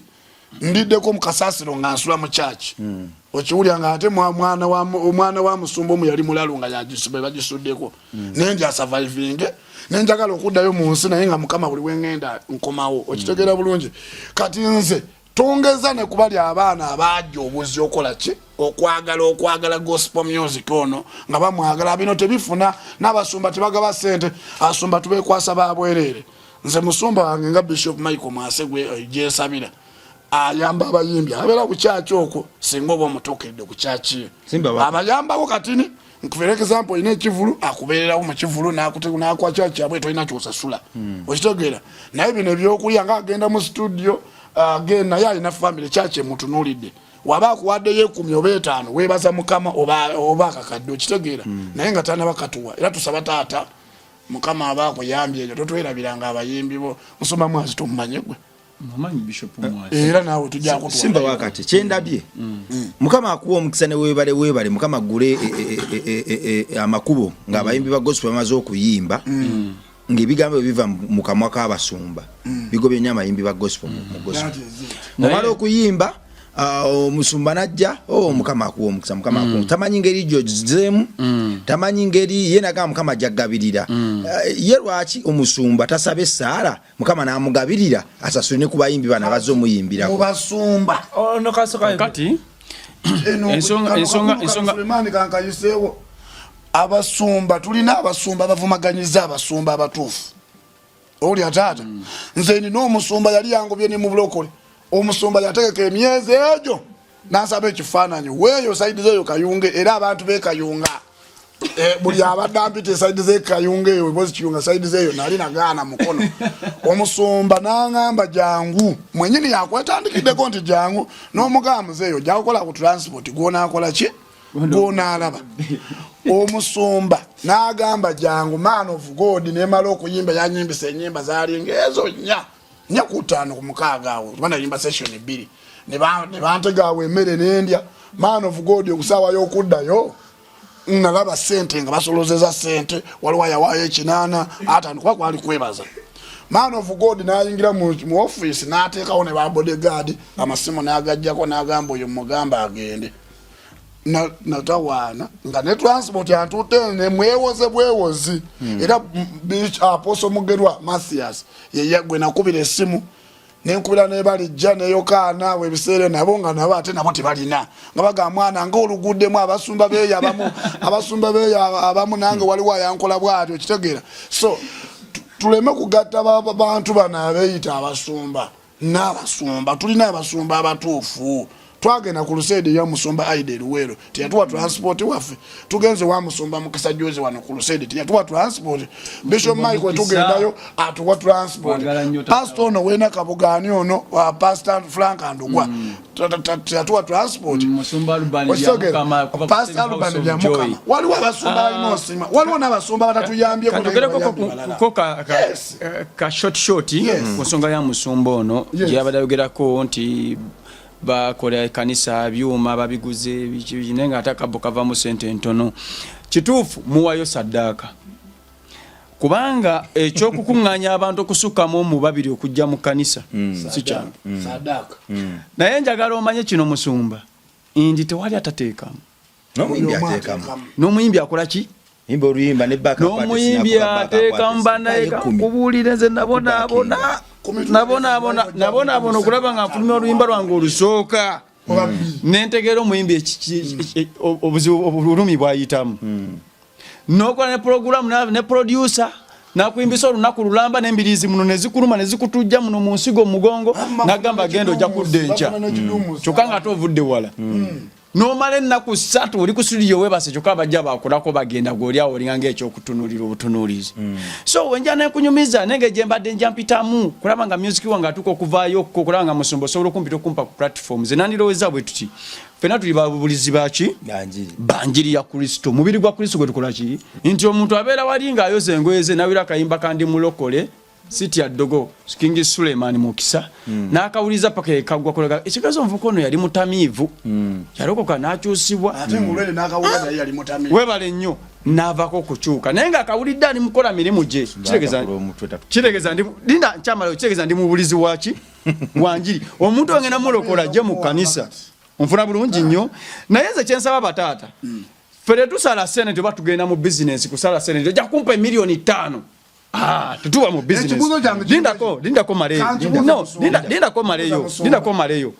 ndiddeko mu kasasiro nga nsula mu church. Okiwulira? Nga ate omwana wa musumba omu yali mulalu nga yagisuba bagisuddeko, naye ndi asurvivinge, nenjagala okuddayo mu nsi, naye nga Mukama buli wengenda nkomawo. Okitegeera bulungi? Kati nze tongeza ne kubali abaana abajja obuzi okola ki, okwagala gospel music ono nga bamwagala, bino tebifuna n'abasumba tebagaba sente, abasumba tubekwasa babwereere. Nze musumba wange nga Bishop Michael Mwase gwe eh, gyensabira, ayamba abayimbi abeera ku kyaki okwo, singa oba omutuukiridde ku kyaki abayambako. Katini for example olina ekivulu, akubeererawo mu kivulu nakwa kyaki yabwe, tolina kyosasula. Okitegeera? Naye bino ebyokulya nga agenda mu studio, naye alina family, kyaki emutunuulidde. Waba akuwaddeyo ekumi oba etaano, weebaza Mukama oba akakadde, okitegeera? Naye nga tanaba katuwa. Era tusaba taata Mukama aba akuyambye eyo, totwerabiranga abayimbi bo. Musoma Mwazi tomumanye gwe? Era naawe tujakusimba wakati kyendabye. Mukama akuwa omukisa ne webale, webale. Mukama gule e, e, e, amakubo ng'abayimbi ba gospel bamaze okuyimba, ng'ebigambo biva mu kamwa k'abasumba bigobye nnyo abayimbi ba gospel mu gospel. Omala okuyimba, omusumba najja, oh, Mukama akuwa omukisa, Mukama akuwa. Tamanyi ngeri gyozzeemu, tamanyi ngeri ye nagamba Mukama ajagabirira. Ye lwaki omusumba tasaba essaala Mukama n'amugabirira asasule ne ku bayimbi bano abazze omuyimbirako? Mubasumba. Oh, kati ensonga kankayiseewo. Abasumba, tulina abasumba abavumaganyiza abasumba abatuufu. Owulira taata? Nze nina omusumba yali yangobye ne mu bulokole. Omusumba yategeka emyezi egyo nansaba ekifaananyi weeyo side zeeyo Kayunga, era abantu bekayunga buli abadde ampita e side zekayunga eyo bozi Kiyunga side zeeyo, nali nagaana mukono. Omusumba naŋamba jangu, mwenyini yakwetandikiddeko nti jangu n'omugamba muzeeyo ojja kukola ku transport, gwonakola ki gwonaalaba. Omusumba n'agamba jangu, man of God. Nemala okuyimba, yanyimbisa enyimba zalinga ezo nnya, nnya ku ttaano ku mukaaga awo, kuba nayimba session bbiri. Ne bantega awo emmere nendya. Man of God, okusaawa y'okuddayo nalaba sente nga basolozeza sente, waliwo ayawaayo ekinaana, ataano, kuba kwali kwebaza. Man of God nayingira mu office n'ateekawo ne ba bodyguard, amasimu n'agajjako, n'agamba oyo mugamba agende. Natawaana nga ne transport antutte nemwewoze bwewozi. Era Apostle Mugerwa Mathias ye gwe nakubira essimu, nenkubira nebalijja neyokaana awo ebiseera nabo nga nabo ate nabo tebalina, nga bagamba mwana nga oluguddemu abasumba beeyo abamu, abasumba beeyo abamu. Nange waliwo ayankola bwatyo, kitegeera? So tuleme kugatta bantu bano abeeyita abasumba n'abasumba. Tulina abasumba abatuufu. Twagenda ku crusade ya musumba Aida Eruweero, teyatuwa transport waffe. Tugenze wa musumba Mukisa Jozi wano ku crusade, teyatuwa transport. Bishop Mike tugendayo atuwa transport. Pastor ono wena Kabugani ono wa Pastor Frank Andugwa teyatuwa transport. Pastor Alban Byamukama. Waliwo abasumba balina osima, waliwo n'abasumba batatuyambyeko. Ko ka short short ku nsonga ya musumba ono gye yabadde ayogerako nti bakola ekanisa, byuma babiguze biki, naye nga ate akabbo kavamu sente ntono. Kituufu, muwayo saddaaka, kubanga ekyokukuŋŋaanya abantu okusukkamu omu babiri okujja mu kanisa si kyangu. Naye njagala omanye kino, musumba, nti tewali atateekamu. N'omuyimbi akola ki? N'omuyimbi ateekamu. Banaye kubuulire, nze nabonaabona, nabonaabona, nabonaabona okulaba nga nfulumya oluyimba lwange olusooka, nentegeera omuyimbi obuzibu obulumi bwayitamu. Nokola ne puroguramu ne producer nakuyimbisa olunaku lulamba n'embiriizi muno nezikuluma nezikutujja muno mu nsigo mugongo, nagamba genda ojja kudda enkya, kyokka nga ate ovudde wala. Nomala ennaku 3 oli ku studio webase, kyokka abajja bakulako bagenda, gwoli awo olinga ngaekyokutunulira obutunuulizi. So wenja nenkunyumiza nenge gye mbadde nja mpitamu kulaba nga music wange atuuka okuvaayo ko kulaba nga musumba osobola okumpita okumpa ku platform ze nandiloweza bwe tuti fena tuli babubulizi baki banjiri ya Kristo, mubiri gwa Kristo gwe tukola ki, nti omuntu abeera wali ng'ayoza engoye ze nawira akayimba kandi mulokole sitya ddogo King Suleiman Mukisa n'akawuliza paka ekagwa kulaga ekigezo omuvuka ono yali mutamiivu, yalokoka n'akyusibwa. Webale nnyo, n'avaako okukyuka, naye ng'akawulidde ali mukola mirimu gye. Kitegeeza ndi linda nkyamala, kitegeeza ndi mubulizi waki wanjiri. Omuntu ogenda mulokola ajje mu kkanisa, onfuna bulungi nnyo. Naye nze kyensaba bataata, ffe tetusala sente nti oba tugenda mu bizinensi kusala sente nti ojja kumpa emiliyoni 5. Ah, tetuba mu business. Lindako, lindako maleyo. No, lindako maleyo, lindako maleyo.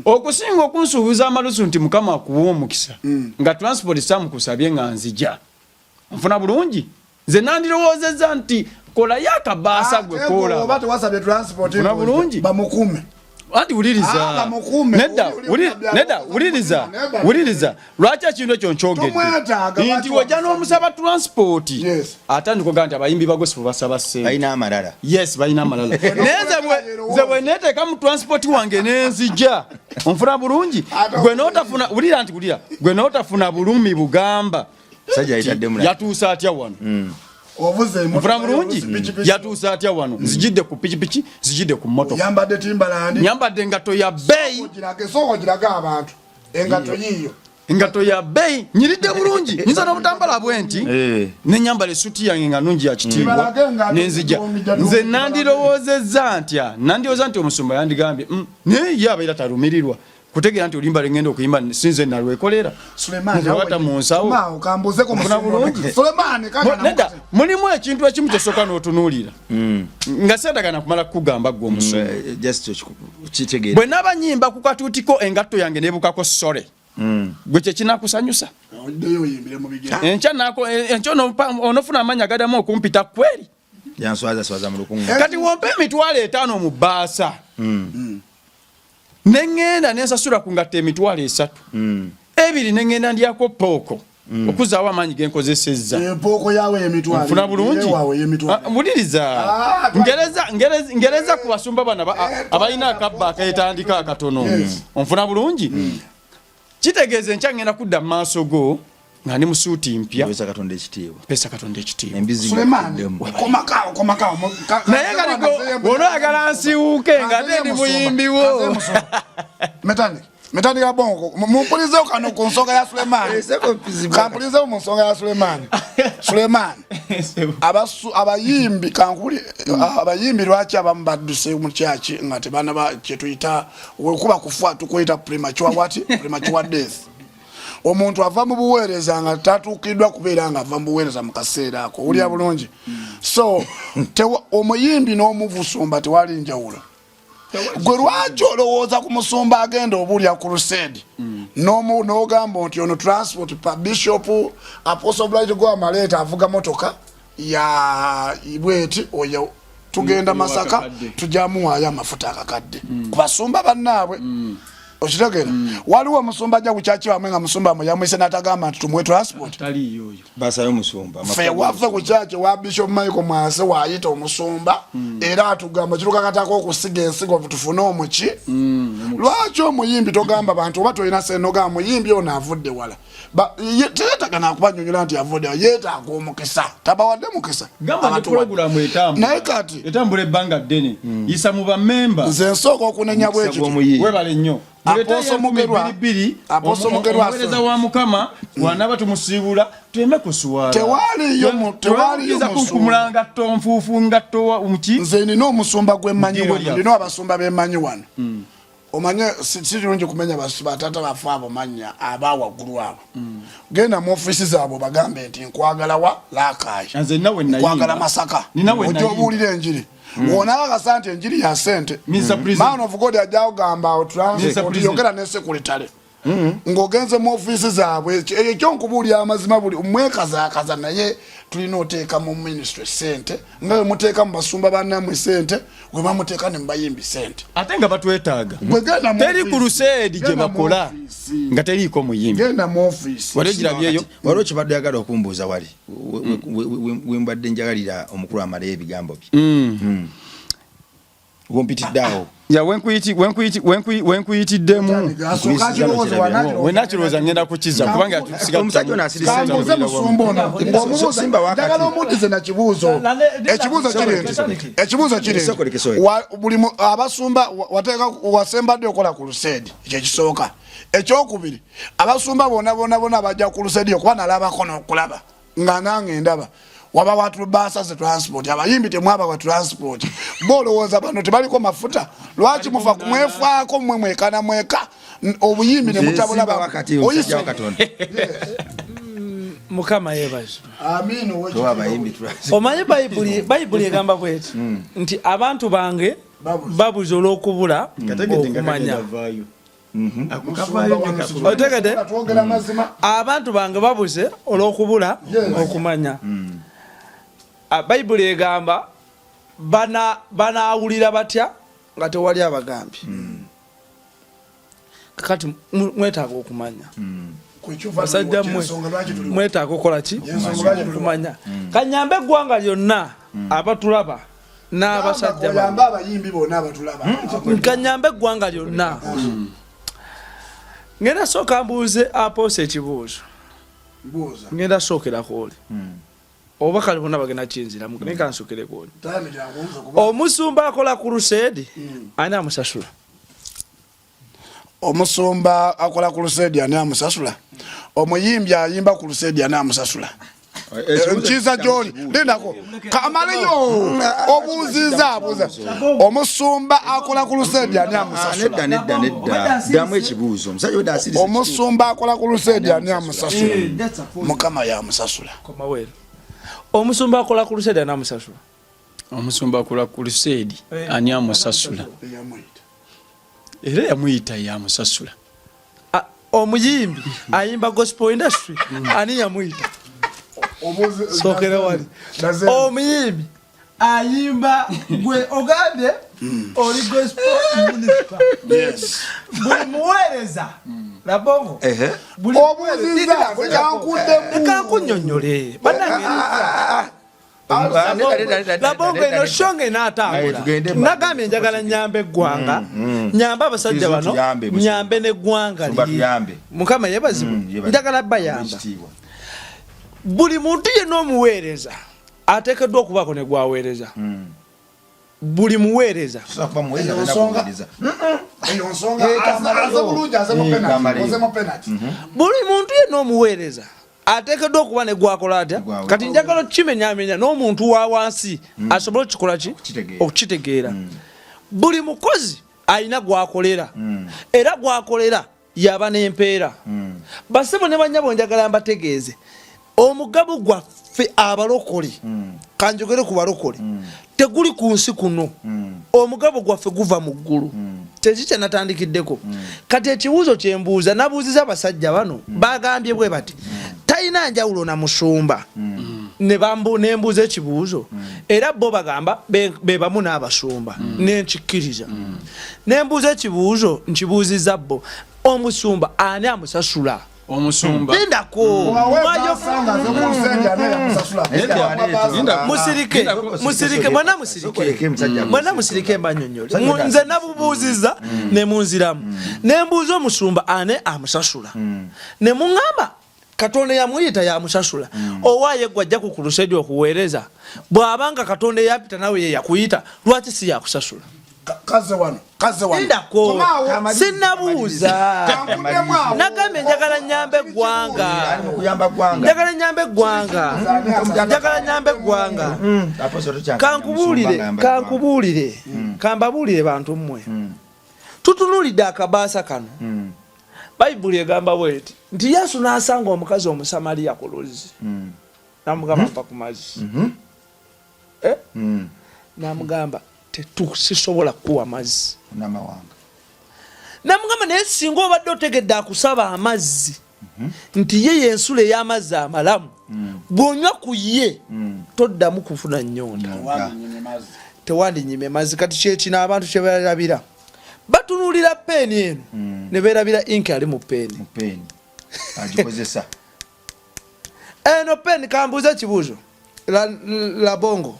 Okusinga okunsuubiza amalusu nti Mukama akuwa omukisa, nga transport samukusabye nga nzija. Nfuna bulungi. Nze nandirowoozezza nti kolayo akabaasa gwe kola. Oba tewasabye transport. Nfuna bulungi. Bamukume. Anti wuliriza. Ah, bamukuume. Nedda, Oli- oli nabbi nedda, alowooza wuliriza, mu mutima, wuliriza. Lwaki ekintu ekyo nkyogedde? Tomwetaaga, Nti lwaki wojja wamusaba? n'omusaba transport. Yes. Atandika ogamba nti abayimbi ba gospel basaba ssente. Balina amalala. Yes, balina amalala. Naye nze bwe neeteeka mu transport wange nenzija, onfuna bulungi. Ate Gwe n'otafuna, wulira nti wulira, gwe n'otafuna bulumi bugamba. Sajja yitaddemu na- Yatuuse atya wano? Ovuze emotoka Nfuna bulungi? pikipiki. Yatuuse atya wano? Nzijidde ku pikipiki, nzijidde ku mmotoka. Oyambadde Timberland. Nyambadde engatto ya bbeeyi. Ogirage, sooka ogirage abantu. Engatto yiiyo. Engatto ya bbeeyi, nyiridde bulungi. Nyinza n'obutambala bwe nti, Eh. ne nyambala essuuti yange nga nnungi ya kitiibwa, Balage engatto ne nzija. zituumijja Nze nandirowoozezza ntya? Nandowooza nti omusumba yandigambye, naye ye abeera talumirirwa kutegeera nti oluyimba lwe ngenda okuyimba sinze nalwekolera. Sulemani, Nzewata mu nsawo. Komaawo, kambuuzeko Nfuna musumba. bulungi. Sulemani, kaka Nedda, mulimu ekintu ekimu kyosooka n'otunuulira nga seetagana kumala kukugamba ggwe omusumba. Just kitegeera. Bwe naba nyimba ku katuutiko engatto yange nebukako sole, gwe kyekinakusanyusa? Oddeyo oyimbire mu bigere. Enkya enkya onofuna amannya agadamu okumpita kweri. Yanswaza swaza mu lukungu. Kati wompa 50,000 mu bbaasa, neŋŋenda nensasula ku ngatto 30,000 ebiri, neŋŋenda ndyako pooko okuzaawo amaanyi genkozesezza. Empooko yawe emitwalo. Nfuna bulungi. Yawe emitwalo. Ah, wuliriza. Ah, Ngereza ku basumba bano abalina akabba aketandika akatono. Onfuna bulungi? Kitegeeza enkya ngenda kudda mu maaso go nga ndi mu suuti mpya. Mpesa Katonda ekitiibwa. Mpesa Katonda ekitiibwa. Embizi Sulemani, ngakuddemu. komakawo, komakawo. Naye kati bw'onoyagala nsiwuuke nga ate ndi muyimbiwo. Metani, metani ya bongo. Mumpulizeho kano ku nsonga ya Sulemani. Eseko mpizi. Kampulizeho mu nsonga ya Sulemani. Sulemani, abayimbi kankuli, abayimbi lwaki abamu badduse mu kyaki nga tebanaba kyetuyita wekuba kufa tukuyita premature what? Premature death. Omuntu ava mu buweereza nga tatuukiddwa kubeera nga ava mu buweereza mu kaseera ako. Owulira bulungi? So omuyimbi n'omuvusumba tewali njawulo. Gwe lwaki olowooza ku musumba agenda obuulya ku crusade n'ogamba nti ono transport pa Bishop Apostle Bright Gwamaleeta avuga motoka ya bweti, oyo tugenda Masaka, akakadde. tujamuwaayo amafuta akakadde ku basumba bannaabwe? Okitegeera? Waliwo omusumba ajja ku kyaki wamwe nga musumba mwe yamwise n'atagamba nti tumuwe transport? Taliiyo oyo. Basayo musumba. Ffe waffe ku kyaki wa Bishop Michael Mwase waayita omusumba era atugamba kirukakatako okusiga ensigo tufune omuki. Lwaki omuyimbi togamba bantu oba tolina sente nogamba muyimbi ono avudde wala? Teyeetaaga nakubanyonyola nti avudde wala, yeetaaga omukisa, tabawadde mukisa. Gamba nti Abatuwadde. pulogulaamu etambula. Naye kati etambula ebbanga ddene, yisa mu bamemba. Nze nsooka okunenya bwe kityo. Gw'omuyizi. Webale nnyo. Apostle Mugerwa- Bbiri, Apostle Mugerwa omuweereza wa Mukama wanaba tumusiibula tuleme kusuwala. Tewaliyo musumba. Kunkumula ngatto nfuufu, ngatto muki. Nze nina omusumba gwemmanyi Ddiiro wano. lyaffe. Nina abasumba bemmanyi wano. Omanye si kirungi kumenya bataata baffe abo mannya aba waggulu abo. Genda mu ofiisi zaabwe bagambe nti nkwagala wa Laakayi, Nze nina we nayimba. nkwagala Masaka, Nina we ojja nayimba. obuulira enjiri. Wonakakasa nti enjiri ya sente, Mr. President. man of God ajja kugamba awo Mr. transport, President. yogera ne sekuritale ng'ogenze mu ofiisi zaabwe. Ekyo nkubuulira amazima, buli mwekazaakaza, naye tulina oteeka mu ministry sente nga bwe muteeka mu basumba bannammwe sente, bwe bamuteeka ne mubayimbi sente. Ate nga batwetaaga. Gwe genda mu Teri ofiisi. ku luseedi gye Genda mu bakola ofiisi. nga teriiko muyimbi. Genda mu ofiisi. Wali ogirabyeyo? Waliwo kyebadde oyagala okumbuuza wali wembadde njagalira omukulu amaleyo ebigambo bye. Wompitidde awo. Ya, wenkuyitiddemu. Asooka akirowooza, wanakirowooza. Wenakirowooza ngenda kukiza kubanga Omusajja ono asirise. Kambuuze musumba ono. Ng'omubuuza, Simba wakati. njagala omuddize na kibuuzo. Ekibuuzo kiri nti, ekibuuzo kiri nti, Sokoleke, sokoleke. buli abasumba wateeka wasembadde okola ku luseedi, ekyo ekisooka. Ekyokubiri, abasumba bonna bonna bonna bajja ku luseedi okuba nalabako n'okulaba nga nange ndaba wabawa baasa ze transport, abayimbi temwabawa transport. Bo olowooza bano tebaliko mafuta? Lwaki mufa kumwefaako mmwe mwekana mweka obuyimbi ne Nze mutabula? Simba wakati, omusajja wa Katonda. Mukama yeebazibwe. Amiina. Towa abayimbi transport. Omanyi bayibuli egamba bweti nti abantu bange babuze olw'okubula okumanya. Otegedde? Twogera mazima. Abantu bange babuze olw'okubula okumanya. Ah, Bayibuli egamba banawulira batya nga tewali abagambye? Kati mwetaaga okumanya hmm. Basajja mmwe mwetaaga okukola ki? Okumanya. Hmm. Kanyambe eggwanga lyonna hmm. abatulaba n'abasajja, kanyambe eggwanga lyonna. Ngenda sooka mbuuze apoosa ekibuuzo, ngenda sookerako oli oba kale bonna bagenda kinziramu, naye kansokereko oli. Omusumba akola ku luseedi ani amusasula? Omusumba akola ku luseedi ani amusasula? Omuyimbi ayimba ku luseedi ani amusasula? Nkiza gyoli, lindako kamaleyo. Obuuziza abuuza omusumba akola ku luseedi ani amusasula? Omusumba akola ku luseedi ani amusasula? Mukama yamusasula. Omusumba akola ku luseedi ani amusasula? Omusumba akola ku luseedi ani amusasula? Era yamuyita, yamusasula. Omuyimbi ayimba gospel industry ani yamuyita? Sokera wali. Omuyimbi ayimba, gwe ogambye oli gospel minister, buli muweereza labongo. Kankunyonyole banange, labongo eno shonga enaatambula. Nagambye njagala nyambe eggwanga, nyambe abasajja bano, nyambe neggwanga liri. Mukama yebazibwe. Njagala bayamba. Buli muntu yenna omuweereza ateekeddwa okubaako ne gwaweereza. Buli muweereza, buli muntu yenna omuweereza ateekeddwa okuba ne gwakola atya? Kati njagala okukimenyamenya n'omuntu wa wansi asobole okukikola ki, okukitegeera. Buli mukozi alina gwakolera, era gwakolera yaba n'empeera. Basebo ne banyabo, njagala mbategeeze omugabo gwaffe abalokole. Kanjogere ku balokole, teguli ku nsi kuno. Omugabo gwaffe guva mu ggulu. Kyeki kyenatandikiddeko. Kati ekibuuzo kyembuuza, nabuuziza abasajja bano, bagambye bwe bati, talina njawulo na musumba. Nembuuza ekibuuzo, era bo bagamba be bamu n'abasumba, nenkikkiriza. Nembuuza ekibuuzo, nkibuuziza bo, omusumba ani amusasula? Omusumba lindako, musirike, musirike mwana, musirike mwana, musirike mbanyonyole. Nze nabubuuziza nemunziramu. Nembuuza omusumba ani amusasula, nemuŋŋamba Katonda yamuyita, yamusasula. Owaaye gwe ajja ku crusade okuweereza, bw'abanga Katonda eyampita nawe ye yakuyita, lwaki si yakusasula? Kaze wano, kaze wano. Lindako, sinnabuuza. Nagambye njagala nyambe eggwanga, njagala nyambe eggwanga, njagala nyambe eggwanga. Kankubuulire, kankubuulire, kambabuulire bantu mmwe. Tutunuulidde akabaasa kano. Bayibuli egamba bweti nti Yesu n'asanga omukazi Omusamaliya ku luzzi, namugamba, "Mpa ku mazzi." Eh? Namugamba, "Sisobola kukuwa mazzi." Namugamba, "Naye singa obadde otegedde akusaba amazzi nti ye yensulo ey'amazzi amalamu, bw'onywa ku ye toddamu kufuna nnyonta, tewandinyimye mazzi." Kati kyekino abantu kye beerabira. Batunuulira peeni eno ne beerabira inki ali mu peeni. Agikozesa. Eno peeni, kambuuza ekibuuzo, Labongo,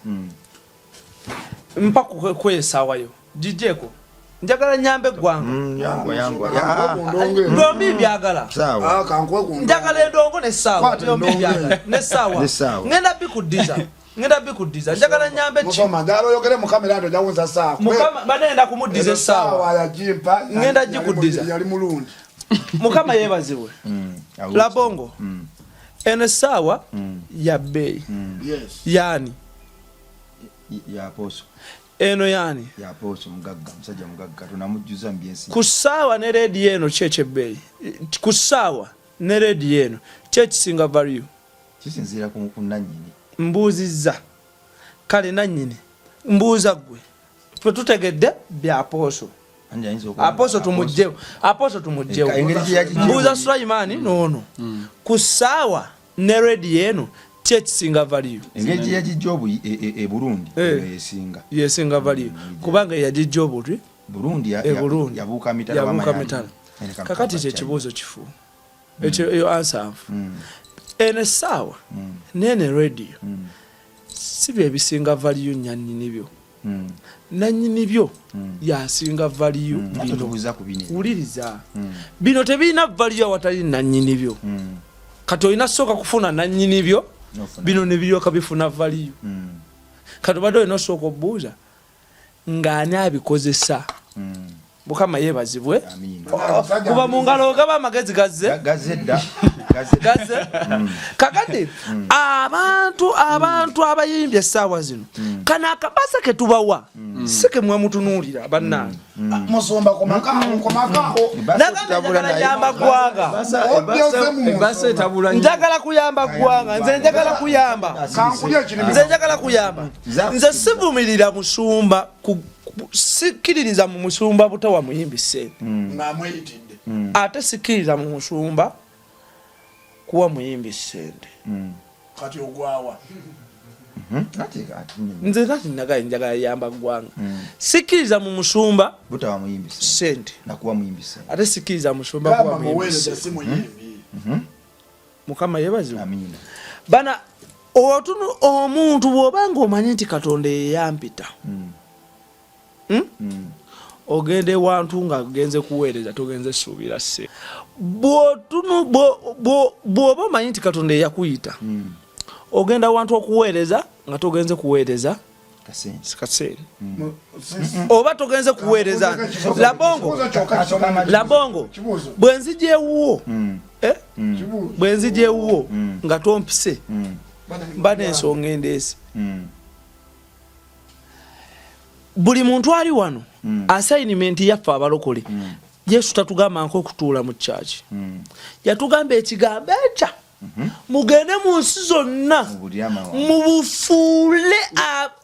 mpa kwesaawayo gijeeko, njagala nyambe eggwanga. Byombi byagala, njagala endongo nesaawa, byombi byagala nesaawa. Ngenda bikuddiza, ngenda bikuddiza. Njagala nyambe ki? Oyogere mu kamera nti ojawunza saawa. Mukama banenda kumuddiza essaawa. Yagimpa. Ngenda gikuddiza. Yali mulungi. Mukama yeebazibwe. Labongo, eno essaawa ya bbeeyi yaani? Yaposo. Eno yaani? Yaposo mugagga, musajja mugagga, tunamujjuza mu byensi. Ku ssaawa ne rediyo eno, ki ekyebbeeyi? Ku ssaawa ne rediyo eno, ki ekisinga value? Kisinziira ku nannyini. Mbuuzizza kale nannyini, mbuuza ggwe. Ffe tutegedde bya pooso, aposo tumugjewo, aposo tumugjewo. Mbuuza Sulaimaani noono, ku ssaawa ne rediyo eno, ki ekisinga value? Engeri gye yagijja e Burundi yesinga, yesinga value, kubanga yagijja obutwi Burundi, e Burundi yabuuka mitala. Yabuuka mitala. Kakati kye kibuuzo kifu mm. Ekyo eyo ansanvu mm. Eno essaawa mm. Neeno radio mm. Si bye bisinga valiyu nyanyini byo mm. Nanyini byo mm. Yasinga valiyu mm. Bino wuliriza mm. Bino tebirina valiyu awatali nanyini byo mm. Kati olina sooka kufuna nanyini byo bino ne biryoka bifuna valiyu mm. Kati obadde olina osooka obuuza ng'ani abikozesa mm. Mukama yebazibwe kuba mu ngalo ogaba amagezi gazze gazze mm. Kakati mm. Abantu abantu abayimbye essaawa zino mm. Kano akabasa ketubawa mm. Si kemwe mutunuulira bannange mm. Musumba komakayamba ggwanga njagala kuyamba ggwanga nze njagala kuyamba nze njagala kuyamba nze sivumirira musumba sikkiririza mu musumba butawa muyimbi ssente mm. mm. Ate sikkiririza mu musumba kuwa muyimbi ssente mm. Kati ogwawa mm-hmm. Nze kati nagaye njagala yamba ggwanga sikkiriza mu musumba ssente ate sikkiriza musumba kuwa muyimbi ssente mm-hmm. Mukama yebazibwe. Bana otunu omuntu bwoba nga omanyi nti Katonda yeyampita mm. Hmm? Mm. Ogenda ewantu nga ogenze kuweereza togenze suubira se bwoba omanyi nti Katonda eyakuyita mm. Ogenda wantu okuweereza nga togenze kuweereza kasente mm. Oba togenze kuweereza labongo labongo bwenzija ewuwo mm. eh? mm. Bwenzija ewuwo nga tompise mba n'ensonga endeesi buli muntu ali wano assignment yaffe abalokole Yesu tatugamba nko okutuula mu church yatugamba ekigambo ekya mhm. Mugende mu nsi zonna mubufuule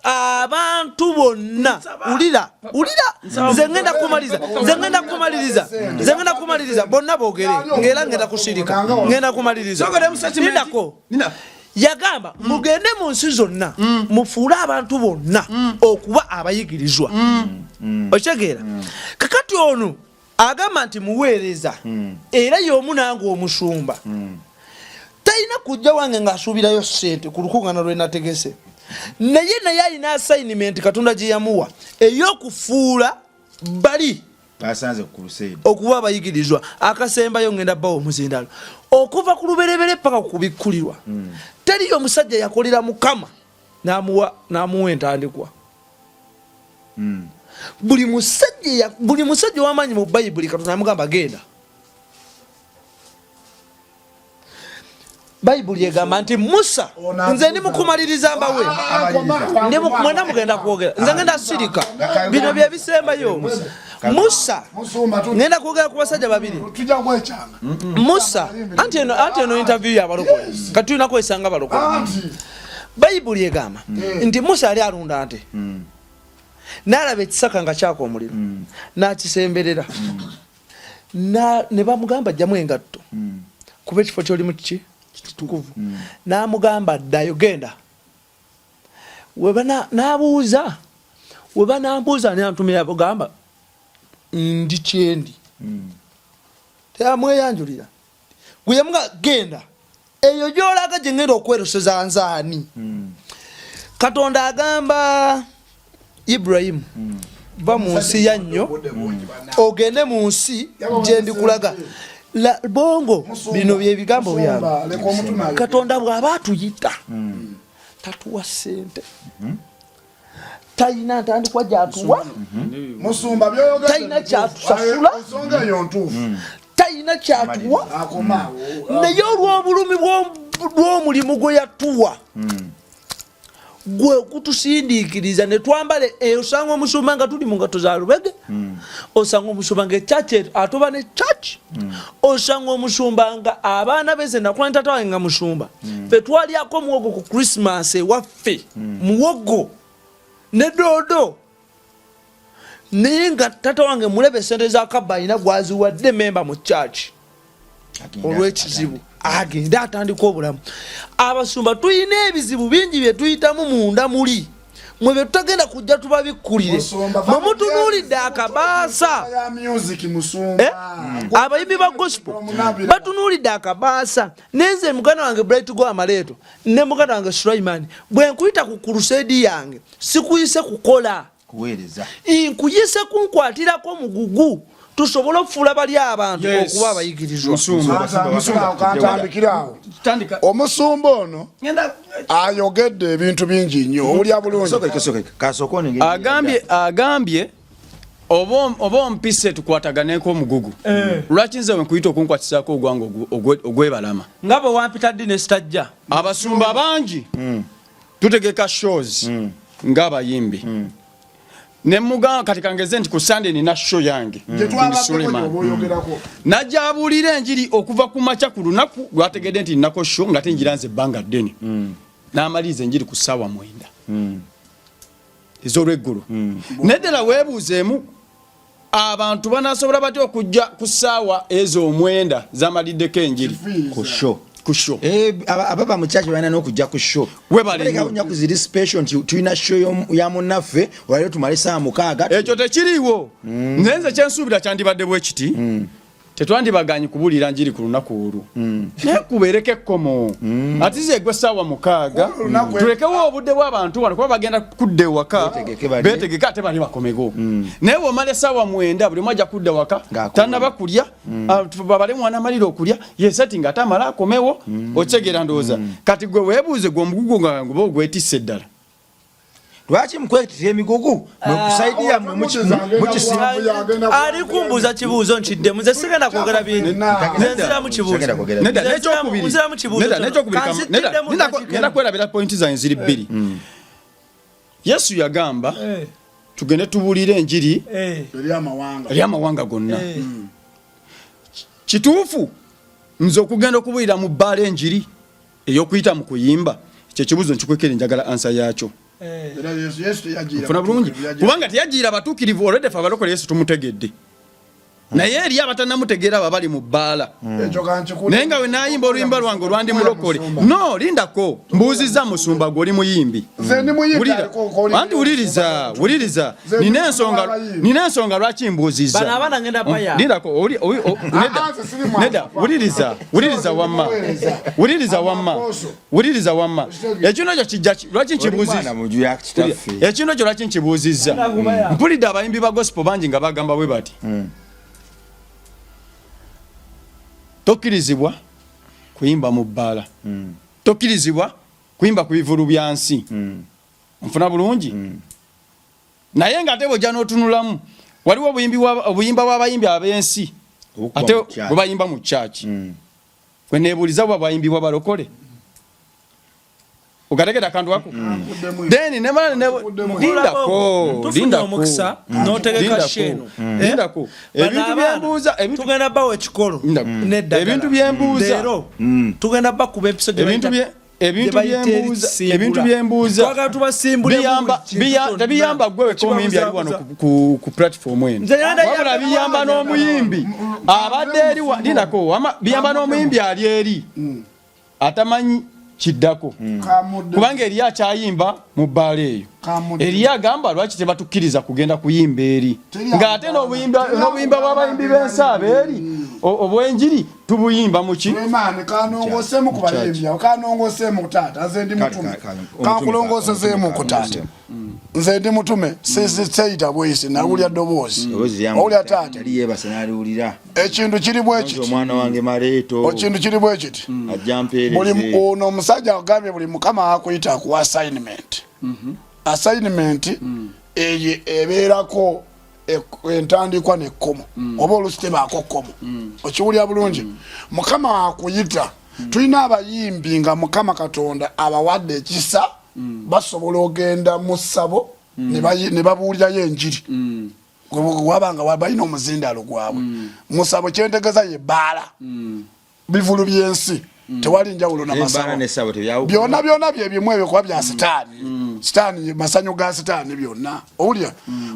abantu bonna wulira wulira nze ngenda kumaliriza nze ngenda kumaliriza nze ngenda kumaliriza bonna boogere ng'era ngenda kusirika ngenda kumaliriza lindako yagamba mm. Mugende mu nsi zonna mm. Mufuule abantu bonna mm. Okuba abayigirizwa okitegeera kakati ono agamba nti muweereza mm. Era y'omu nange omusumba mm. Talina kujja wange ng'asuubirayo ssente ku lukuŋŋaana lwe nategese naye naye alina assignment Katonda gye yamuwa ey'okufuula bali okuba abayigirizwa akasembayo ngenda bawa omuzindalo okuva ku luberebere paka ku kubikkulirwa mm. Teriyo omusajja yakolera Mukama n'amuwa entandikwa mm. Buli musajja buli musajja ow'amaanyi mu Bayibuli Katonda amugamba genda Bayibuli egamba nti Musa nze ndi mukumaliriza mbawe mwena mugenda kwogera nze ngenda sirika bino byebisembayo Musa ngenda kwogera ku basajja babiri Musa anti eno anti eno interview yabalokole kati tulina kwesanga balokole Bayibuli egamba mm. Nti Musa yali alunda nte mm. Nalaba ekisaka nga kyaka omuliro mm. Nakisemberera ne bamugamba jjamu engatto kuba ekifo kyolimu kiki kitukuvu namugamba ddayo genda nabuuza webanambuuza ani antumira bugamba ndi kyendi teyamweyanjulira gweyamuga genda eyo gyolaga gye ngenda okweroseza nzaani mm. Katonda agamba Iburahimu mm. Va mu nsi ya nnyo mm. Ogende mu nsi gye ndikulaga bongo bino byebigambo byange Katonda bw'aba atuyita mm. Tatuwa sente -hmm. Talina ntandikwa gyatuwa talina kyatusasula talina kyatuwa naye olw'obulumi bw'omulimu gwe yatuwa hmm. Gwe kutusindiikiriza ne twambala eh, osanga omusumba nga tuli mu ngato za lubege hmm. Osanga omusumba nga ekyaki atoba ne church hmm. Osanga omusumba nga abaana beze nakula ne tata wange nga musumba fe twalyako omuwogo ku Christmas ewaffe muwogo ne doodo naye nga tata wange mulebe sente za kabba alina gwaziwadde memba mu church olw'ekizibu agende atandika obulamu abasumba tulina ebizibu bingi bye tuyitamu munda muli. Mwe bye tutagenda kujja tubabikkulire. Mwe mutunuulidde akabaasa. Eh? Abayimbi ba gospel batunuulidde akabaasa. Nenze muganda wange Bright Go Amaleeto ne muganda wange Sulaiman, bwe nkuyita ku crusade yange sikuyise kukola. Kuweereza. Nkuyise kunkwatirako mugugu tusobole okufuula bali abantu okuba abayigirizwa. Kantandikire awo. Omusumba ono ayogedde ebintu bingi nnyo, owulya bulungi. Agambye agambye oba ompise tukwataganeko omugugu eh. Lwaki nze wenkuyita okunkwatisaako ogwange ogwebalama nga bwe wampita ddi nesitajja? Abasumba bangi tutegeka shows ng'abayimbi nemugamba kati kangeze nti ku Sunday nina show yange Suleiman najja abuulira enjiri okuva ku makya ku lunaku lwategedde nti ninako show nga tenjira nze ebbanga ddene n'amaliriza enjiri ku ssaawa 9 ez'olweggulo. Naye ddala weebuuzeemu, abantu banasobola batya okujja ku ssaawa ezo 9 zamaliddeko enjiri ku show? Ku show. Eh, ababa mu church balina n'okujja ku show. Webale nnyo. Nnaku ziri special nti tulina show ya munnaffe olwaliro tumale essaawa 6. Ekyo tekiriiwo. Naye nze kyensuubira kyandibadde bwe kiti. Tetwandibaganyi kubuulira njiri ku lunaku olwo, naye kubeereko ekkomo. Ati ze egwe essaawa 6, tulekewo obudde bw'abantu wano kuba bagenda kudda ewaka beetegeke ate bali bakomeko. Naye bw'omala essaawa 9, buli omu ajja kudda waka tannaba kulya, ah, babale mwana amalira okulya yeseti nga ate amala akomewo. Okitegeera ndowooza? Kati gwe weebuuze, gwe omugugu nga guba ogwetisse ddala. Lwaki mukwetira emigugu mwe ku side yammwe Ali kumbuuza kibuuzo nkiddemu. Nze sigenda kwogera bingi, nze nziramu kibuuzo. Sigenda kwogera. Nedda, Nze n'ekyokubiri. nziramu kibuuzo Nedda, kino. n'ekyokubiri Kanziddemu nedda, dakiika ngenda kwerabira pointi zange ziri bbiri. Yesu yagamba tugende tubuulire enjiri eri amawanga, eri amawanga gonna. Kituufu nze okugenda okubuulira mu bbaala enjiri ey'okuyita mu kuyimba? Ekyo ekibuuzo nkikwekere, njagala answer yakyo. Era Yesu teyagiira Nfuna bulungi? batuukirivu, yagiira- Kubanga teyagiira batuukirivu. Olwedde fe abalokole Yesu tumutegedde, naye eri abatannamutegeera abo abali mu bbaala. Ekyo kankikule. Naye nga we naayimba oluyimba lwange olwandi mulokole, no lindako, mbuuzizza musumba, gwe oli muyimbi. Nze ndi muyimbi. Wulira. Aliko Anti wuliriza, wuliriza. Nze ndi Nina musumba ensonga, w'abayimbi. nina ensonga lwaki mbuuzizza. Bano abaana ngenda bayamba. Lindako, nedda. Ah, nze siri mwana. Nedda, wuliriza, wuliriza wamma. Muweereza. Wuliriza wamma. Amakoso. Wuliriza wamma. Ekintu ekyo kijja lwaki nkibuuzizza? Mwana muju ya kitaffe. Ekintu ekyo lwaki nkibuuzizza? Mpulidde abayimbi ba gospel bangi nga bagamba bwe bati: tokkirizibwa kuyimba mu bbaala, tokkirizibwa kuyimba ku bivulu bya nsi. Nfuna bulungi? Naye nga ate bwojja n'otunulamu, waliwo obuyimba bw'abayimbi ab'ensi Obukuba ate mu church. bwe bayimba mu church. Bwe neebuuliza bwa bayimbibwa balokole. Ogategera akantu ako? Then nemala lindako. Tufunye Lindako. omukisa n'otegeka Lindako. show eno. Lindako. Bano Ebintu abaana byembuuza tugenda bawa ekikolo Lindako. n'eddagala. Ebintu byembuuza. Leero tugenda bakuba empiso gye Ebintu ebintu gye bayita byembuuza erisimbula. Ebintu byembuuza Twagala tubasimbule biyamba buli kintu kyonna. Tebiyamba gwe weka omuyimbi ali wano ku platform eno, Nze ngenda wabula yamba biyamba n'omuyimbi abadde eri lindako wama, biyamba n'omuyimbi ali eri atamanyi kiddako, Kamudde. kubanga eriyo akyayimba mu bbaala eyo, Kamudde. eriyo agamba lwaki tebatukkiriza kugenda kuyimba eri, Teri ng'ate Teri n'obuyimba bw'abayimbi b'ensi abeeri obw'enjiri tubuyimba muki? Suleiman, kanongoseemu ku bayimbi awo, kanongoseemu ku taata. Nze ndi mutume. Kankulongosezeemu ku taata. Nze ndi mutume, seyita bweyisi, nawulya ddoboozi. Owulya taata? Yali yeebase n'aliwulira. Ekintu kiri bwe kiti. Omwana wange Maleeto Ekintu kiri bwe kiti. ajja Buli mpeereze. ono omusajja agambye, buli mukama akuyita akuwa assignment. Assignment eyo ebeerako entandikwa nekkomo, oba olusi tebaako kkomo. Okiwulira bulungi? Mukama akuyita. Tulina abayimbi nga Mukama Katonda abawadde ekisa, basobola ogenda mu ssabo ne babuulirayo enjiri wabanga balina omuzindaalo gwabwe musabo. Kyentegeza ye bbaala, bivulu byensi, tewali njawulo Ebbaala namasabo. n'essabo tebyawukana. Byonna byonna byebimu ebyo, kuba bya sitaani. Sitaani, masanyu ga sitaani byonna. Owulira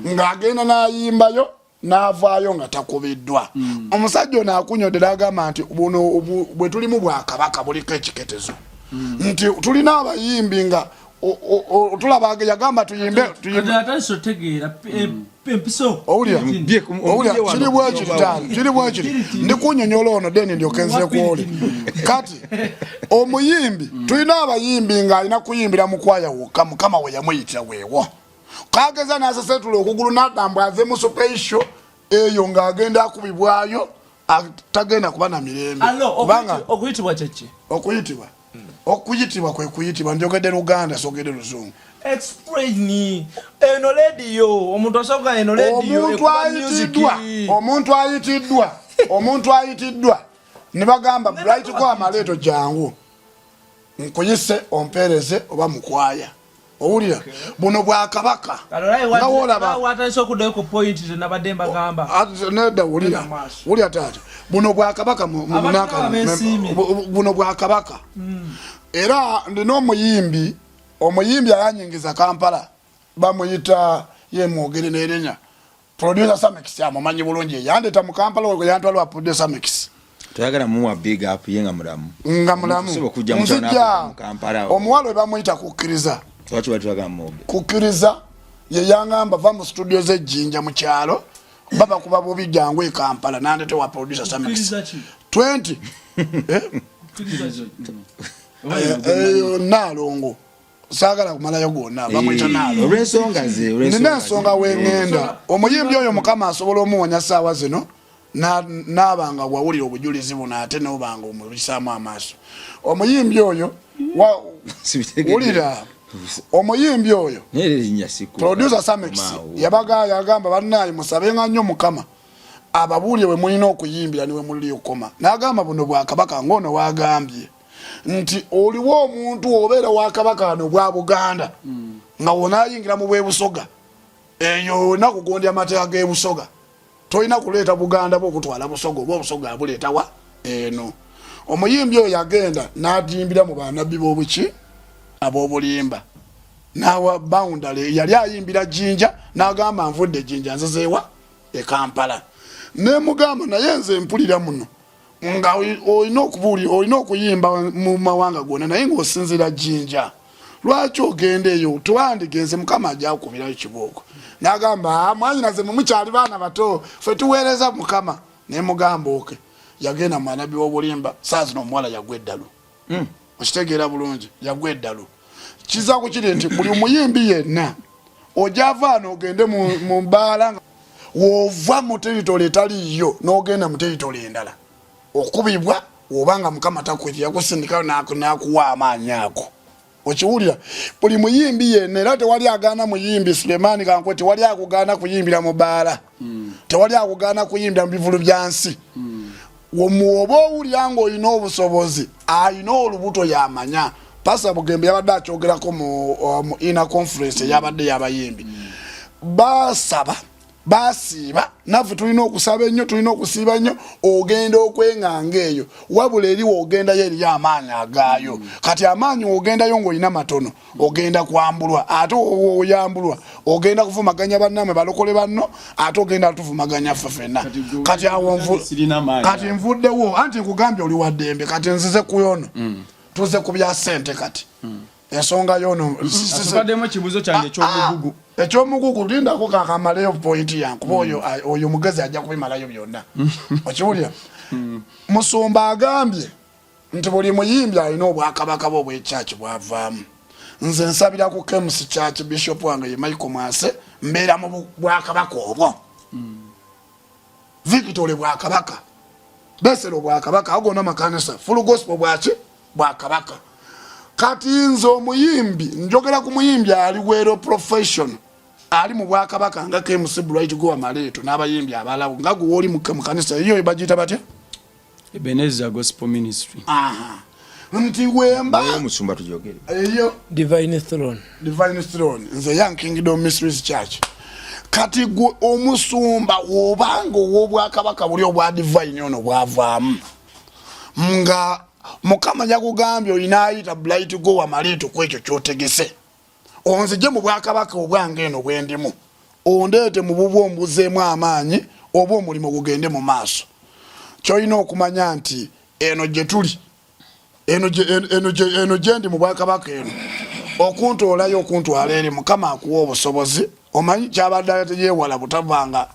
ng'agenda n'ayimbayo n'avaayo nga takubiddwa. Omusajja ono akunyodde n'agamba nti buno bwe tulimu bwakabaka buliko ekiketezo, nti tulina abayimbi nga Tulaba yagamba tuyimbe owulira kiri bwekiri taano kiri bwekiri ndi kunyonyola ono deni ndyoke nzire kwoli kati omuyimbi tulina abayimbi ng'alina kuyimbira mukwaya wokka mukama we yamuyitira weewo kageza n'asesetula okugulu n'agamba ave mu supeisho eyo ng'agenda akubibwayo tagenda kuba na mirembe kubanga okuyitibwa kyeki okuyitibwa okuyitibwa kwe kuyitibwa njogedde luganda sogedde luzungu explain eno lediyo omuntu asobola eno lediyo omuntu ayitiddwa omuntu ayitiddwa omuntu ayitiddwa ne bagamba bright ko amaleeto jangu nkuyise ompeereze oba mukwaya owulira buno bwakabaka nga wolabawatandise okuddayo ku point zenabadde mbagamba ah, nedda wulira wulira taata buno bwakabaka buno bwakabaka hmm. era ndina omuyimbi omuyimbi ayanyingiza kampala bamuyita yemwogere nerinya Producer Samex amumanyi bulungi yandeta mu Kampala olwo yantwala wa Producer Samex. Toyagala muwa big up ye nga mulamu. Nga mulamu. Sobo kujja mu mu Kampala. Omuwala we bamuyita kukkiriza. Lwaki batulaga mwoge? Kukkiriza ye yangamba va mu studio z'e Jinja mu kyalo baba kuba bubi jangu e Kampala nandete wa Producer Samex. 20 eh? Eh, eh, Naalongo. saagala kumalayo gwonna bamuyita eh, naalo olwensonga ze nina ensonga wengenda eh. omuyimbi oyo mukama asobola omuwonya saawa zino naaba nga wawulira obujulizi buno ate nobanga omubisaamu amaaso omuyimbi oyo wulira omuyimbi oyo producer samex yabaga yagamba banaye musabenga nnyo mukama ababuulire we mulina okuyimbira niwe muliri okukoma nagamba buno bwakabaka ngaono wagambye nti oliwo omuntu obeera wa kabaka ano bwa buganda mm. nga wonayingira mu bwebusoga eyo olina kugondya amateeka g'ebusoga tolina kuleeta buganda bwo okutwala busoga oba obusoga abuleetawa eno omuyimbi oyo yagenda n'adimbira mu banabbi b'obuki ab'obulimba nawa boundary yali ayimbira jinja n'agamba nvudde jinja nzizeewa e kampala nemugamba naye nze mpulira muno nga olina okubuuli olina okuyimba mu mawanga gonna naye ng'osinziira jinja lwaki ogenda eyo tewandigenze mukama ajja kukubirayo kibooko nagamba ah, mwanyinaze mumukyali baana bato fe tuweereza mukama naye mugamba oke yagenda mwanabbi w'obulimba saa zino omuwala yagwa eddalu hmm. okitegeera bulungi yagwa eddalu kiza kukiri nti buli muyimbi yenna ojavaano ogende mu bbaala wova mu teritole etaliiyo n'ogenda mu teritole endala okubibwa oba nga mukama takwetiyakusindikayo nakuwa amaanyi ago okiwulira buli muyimbi yenna era tewali agaana muyimbi sulemaani kankwe tewali akugaana kuyimbira mu baala hmm. tewali akugaana kuyimbira mu bivulu bya nsi hmm. oba owulira ng'olina obusobozi alina olubuto yamanya pasa bugembe yabadde akyogerako mu uh, ina conference eyabadde yabayimbi hmm. basaba basiiba naffe tulina okusaba ennyo tulina okusiiba ennyo ogenda okwenganga eyo wabula eri wogendayo eriyo amaanyi agaayo mm. kati amaanyi ogendayo ngaolina matono ogenda kwambulwa ate oyambulwa ogenda kuvumaganya bannamwe balokole banno ate ogenda tuvumaganya ffe fenna kati awo kati nvuddewo anti nkugambye oli waddembe kati nzize kuyono mm. tuze ku bya sente kati mm. ensonga yono tubaddemu ekibuuzo kyange ekyomugugu ah, ah, ekyomugugu lindako kakamaleyo pointi yange kuba oyo mm. oyo mugezi ajja kubimalayo byonna okiwulira mm. musumba agambye nti buli muyimbi alina obwakabaka bwe obwekyaki bwavaamu nze nsabira ku kemusi kyaki bishop wange ye michael mwase mbeera mu bwakabaka obwo mm. victory bwakabaka besero bwakabaka agona makanisa full gospel bwaki bwakabaka kati nze omuyimbi njogera ku muyimbi ali wero profession ali mu bwakabaka nga kmc bright goa maleeto n'abayimbi abalawo nga gwe woli mu kanisa eyo bagiyita batya Ebenezer Gospel Ministry. Aha. Nti wemba omusumba tujogere. Eyo Divine Throne. Divine Throne nze Young Kingdom Mysteries Church. Kati gwe omusumba wobanga ow'obwakabaka buli obwa divine ono bwavaamu nga mukama yakugambye olina ayita blight go wamaleeto ku ekyo kyotegese onzije mu bwakabaka obwange eno bwendimu ondeete mu bubwo ombuzeemu amaanyi oba omulimu gugende mu maaso kyolina okumanya nti eno gye tuli eno gyendi mu bwakabaka eno Okuntoolayo okuntwala eri Mukama akuwa obusobozi. Omanyi kyabadde teyewala butavanga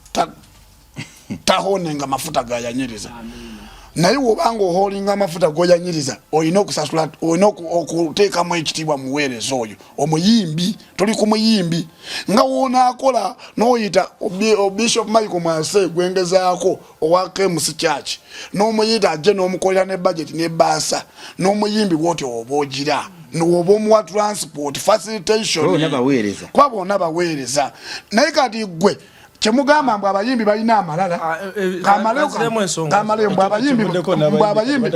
tahoninga mafuta gayanyiriza. Naye wobanga oholinga amafuta goyanyiriza olina okusasula, olina okuteekamu ekitiibwa muweereza oyo omuyimbi. Toli ku muyimbi nga wonaakola n'oyita Bishop Michael Mwase gwengezaako owa KMC Church n'omuyita ajje n'omukolera ne budget ne baasa n'omuyimbi bwotyo oba ogira oba omuwa transport facilitation kuba bonna baweereza. Naye kati ggwe kyemugamba mbu abayimbi balina amalala, ah, eh, eh, kamaleyo mbu abayimbi mbu abayimbi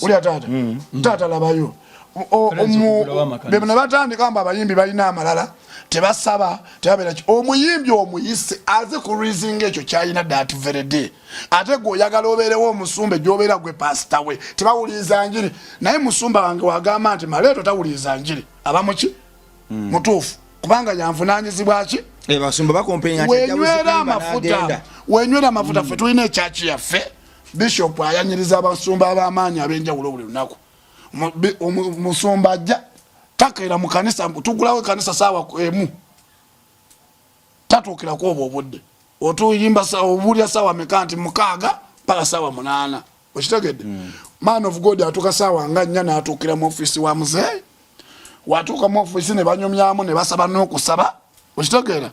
ulya taata taata labayo bebona batandika mbu abayimbi balina amalala, tebasaba, tebabeera ki. Omuyimbi omuyise aze ku rizinga ekyo kyalina that very day, ate gwe oyagala obeerewo omusumba gyobeera gwe pasita we tebawuliriza njiri. Naye musumba wange wagamba nti Maleeto tawuliriza njiri, aba muki mutuufu kubanga yanvunanyizibwa ki? Eh, wenywera amafuta, wenywera amafuta. Ffe tulina ekyaki yaffe, bishop ayanyiriza abasumba ab'amaanyi ab'enjawulo buli lunaku. Musumba ajja takeera mu kanisa, tugulawo ekanisa saawa 1, tatuukirako obwo obudde. Otuyimba obuulya saawa meka? Nti 6 paka saawa 8, okitegedde? Man of God atuuka saawa nga 4 n'atuukira mu ofiisi wa muzeeyi. Watuuka mu ofiisi ne banyumyamu ne basaba n'okusaba, okitegeera?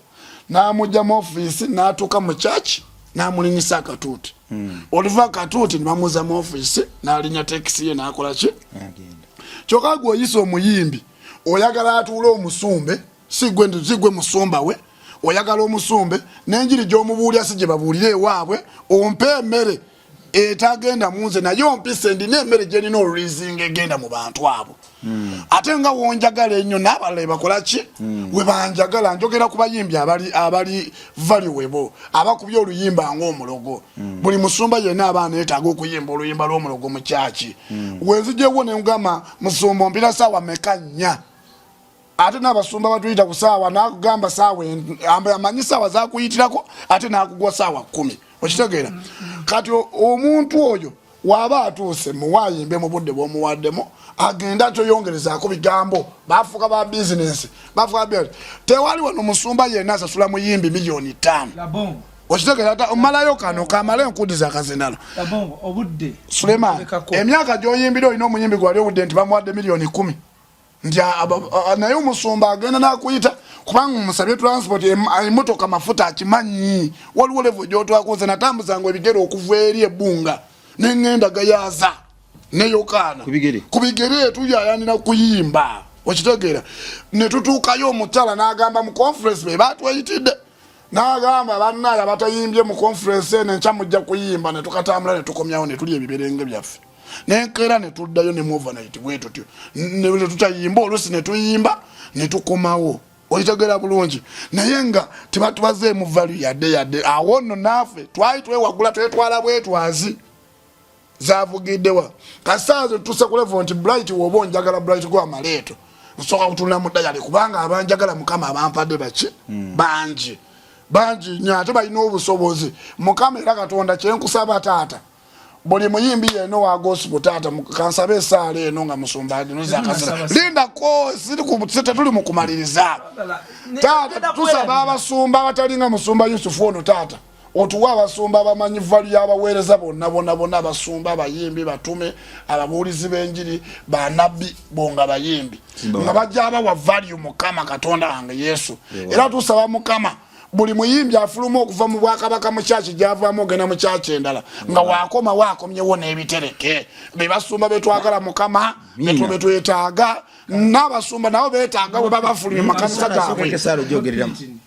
N'amugja mu ofiisi n'atuuka mu church n'amulinyisa akatuuti. Oluva akatuuti ne bamuza mu ofiisi n'alinya tekisi ye n'akola ki. Kyokka gwe oyisa omuyimbi oyagala atuule omusumbe, si gwe musumba we, oyagala omusumbe n'enjiri gy'omubuulya si gye babuulira ewaabwe. Ompe emmere etagenda munze naye ompise ndina emmere gyenina olurizinga egenda mu bantu abo. Ate nga wonjagala ennyo n'abalala ebakola ki we banjagala. Njogera ku bayimbi abali abali valuable, abakubye oluyimba ng'omulogo. Buli musumba yenna aba aneetaaga okuyimba oluyimba lw'omulogo mu kyaki. Wenzijewo ne ngamba, musumba ompira saawa meka? 4. Ate n'abasumba batuyita ku saawa nakugamba saawa amanyi saawa zakuyitirako ate nakugwa saawa 10, okitegeera? Kati omuntu oyo waaba atuuse muwaayimbe mu budde bw'omuwaddemu agenda toyongerezaako bigambo. Bafuuka ba bizinesi, bafuuka ba tewali wano musumba yenna asasula muyimbi miliyoni 5, okitegeera? Omalayo kano kamale enkudiza akazindalo. Suleman, emyaka gy'oyimbira olina omuyimbi gwali owudde nti bamuwadde miliyoni 10 nti naye omusumba agenda nakuyita kubanga omusabye transport, emotoka, mafuta akimanyi. Waliwo level gyotwakoze natambuzanga ebigere okuva eri ebbunga neŋŋenda Gayaza ne Yokaana ku bigere tuyayanira kuyimba, okitegeera? Ne tutuukayo omukyala n'agamba mu conference be batweyitidde n'agamba bannaye abatayimbye mu conference eno enkya mujja kuyimba. Ne tukatambula ne tukomyawo ne tulya ebiberenge byaffe nenkeera ne tuddayo ne mu overnight bwe tutyo ne tutayimba, oluusi ne tuyimba ne tukomawo, okitegera bulungi? Naye nga tebatubazeemu value yadde yadde. Awo nno naafe twali twewagula, twetwala bwetwazi zavugiddewa. Kasaazo tutuse ku level nti Bright woba onjagala, Bright gwa Maleeto nsooka kutunula mu diary kubanga abanjagala Mukama abampadde baki? Bangi bangi nnyo ate balina obusobozi. Mukama era Katonda kyenkusaba taata, buli muyimbi yenna owa gospel, taata kansabe esaala eno nga musumba aginuza. Lindako, tetuli mu kumaliriza. Taata, tusaba abasumba abatalinga musumba Yusufu ono. Taata, otuwa abasumba abamanyi value y'abaweereza bonna bonna bonna, abasumba, abayimbi, batume, ababuulizi b'enjiri, banabbi bonga bayimbi nga bajja abawa value. Mukama Katonda wange Yesu, era tusaba Mukama buli muyimbi afuluma okuva mu bwakabaka mu kyaki gyavaamu ogenda mu kyaki endala nga wakoma waakomyewo n'ebitereke be basumba betwagala. Mukama betwetaaga n'abasumba nabo beetaaga bwe baba bafulumye mu makanisa gaabwe.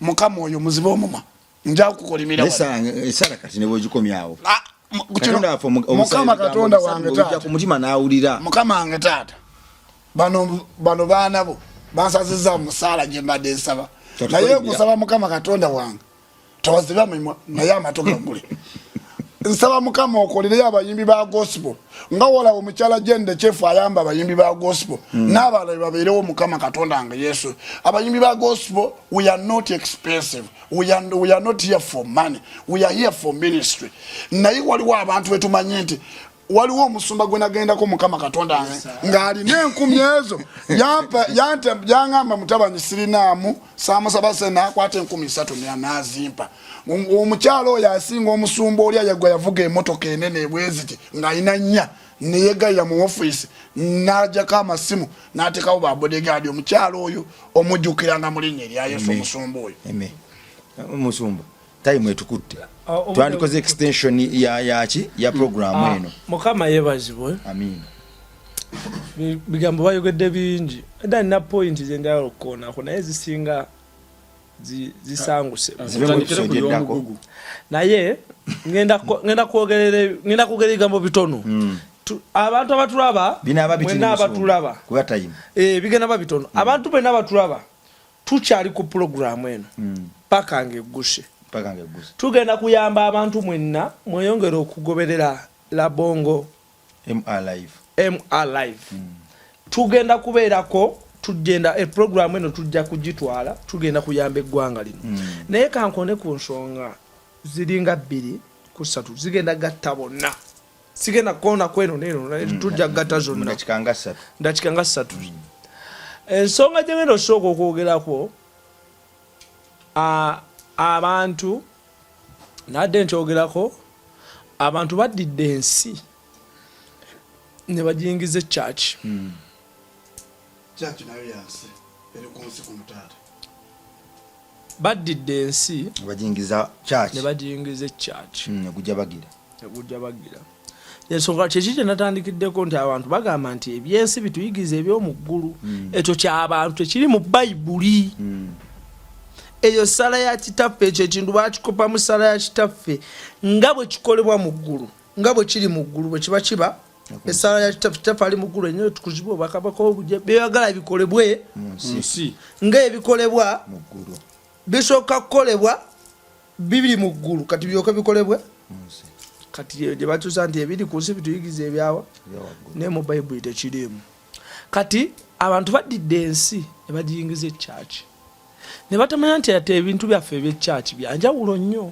Mukama oyo muzibe omumwa nja kukolimira. Esala kati ne bwogikomyawo. Ah, Mukama Katonda wange taata, ku mutima n'awulira. Mukama wange taata, bano bano baana bo bansaziza musaala gye mbadde nsaba, naye kusaba Mukama Katonda wange tobaziba mimwa naye amatu gagule. Nsaba Mukama okolereyo abayimbi ba gospel nga wolaba omukyala Jende Kyefu ayamba abayimbi ba gospel n'abalala babeerewo. Mukama Katonda wange Yesu, abayimbi ba gospel, we are not expensive. We are not here for money, we are here for ministry. Naye waliwo abantu betumanyi nti Waliwo omusumba gwe nagendako, Mukama Katonda ng'alina enkumi ezo, yaŋamba, "Mutabanyi, sirinaamu." Saamusaba se, nakwata 3000 nazimpa. Omukyalo oyo asinga omusumba oli ayagwa yavuga emotoka enene ebweziti ng'alina nnya, neyegayira mu ofiisi najako amasimu natekawo ba bodyguard. Omukyalo oyo omujjukiranga mu linnya erya Yesu, omusumba oyo. Musumba, time etukutte. Twandikoze extension ya yaki ya program eno. Mukama yebazibwe. Amina. Bigambo bayogedde bingi edda. Nina point zenjagala okukoonako, naye zisinga zisanguse. Naye ngenda kwogera ebigambo bitono. Abantu abatulaba, mwena abatulaba, bigenda ba bitono. Abantu bena abatulaba, tukyali ku pulogulaamu eno paka ngaegguse. Tugenda kuyamba abantu mwenna mweyongere okugoberera Labongo MR Live. Tugenda kubeerako, tugenda epuroguramu eno tujja kugitwala, tugenda kuyamba eggwanga lino. Naye kankone ku nsonga ziringa bbiri ku ssatu zigenda gatta bonna. Sigenda kukona kweno neno, naye tujja gatta zonna ndakika nga ssatu. Ensonga gyengenda osooka okwogerako, abantu nadde nkyogerako, abantu baddidde ensi ne bagiyingiza ekyaki. Church nayo yansi, eri ku nsi kuno, taata. Baddidde ensi bagiyingiza church. Ne bagiyingiza ekyaki. Negujja bagira. Negujja bagira. Ensonga kyeki kyenatandikiddeko nti abantu bagamba nti ebyensi bituyigiriza ebyomu ggulu. Ekyo kyabantu, tekiri mu Bayibuli. Eyo sala ya Kitaffe, ekyo ekintu bakikopa mu sala ya Kitaffe, nga bwe kikolebwa mu ggulu, nga bwe kiri mu ggulu, bwe kiba kiba esala ya Kitaffe. Kitaffe ali mu ggulu, enyo tukuzibwe, obwakabaka obujja, byeyagala bikolebwe nsi ng'ebikolebwa mu ggulu. Bisooka kukolebwa bibiri mu ggulu, kati biryoke bikolebwe. Kati eyo gye batuusa nti ebiri ku nsi bituyigiza ebyawa, naye mu Bayibuli tekiriimu. Kati abantu baddidde ensi ne bagiyingiza ekyaki, ne batamanya nti ate ebintu byaffe ebyekyaki byanjawulo nnyo.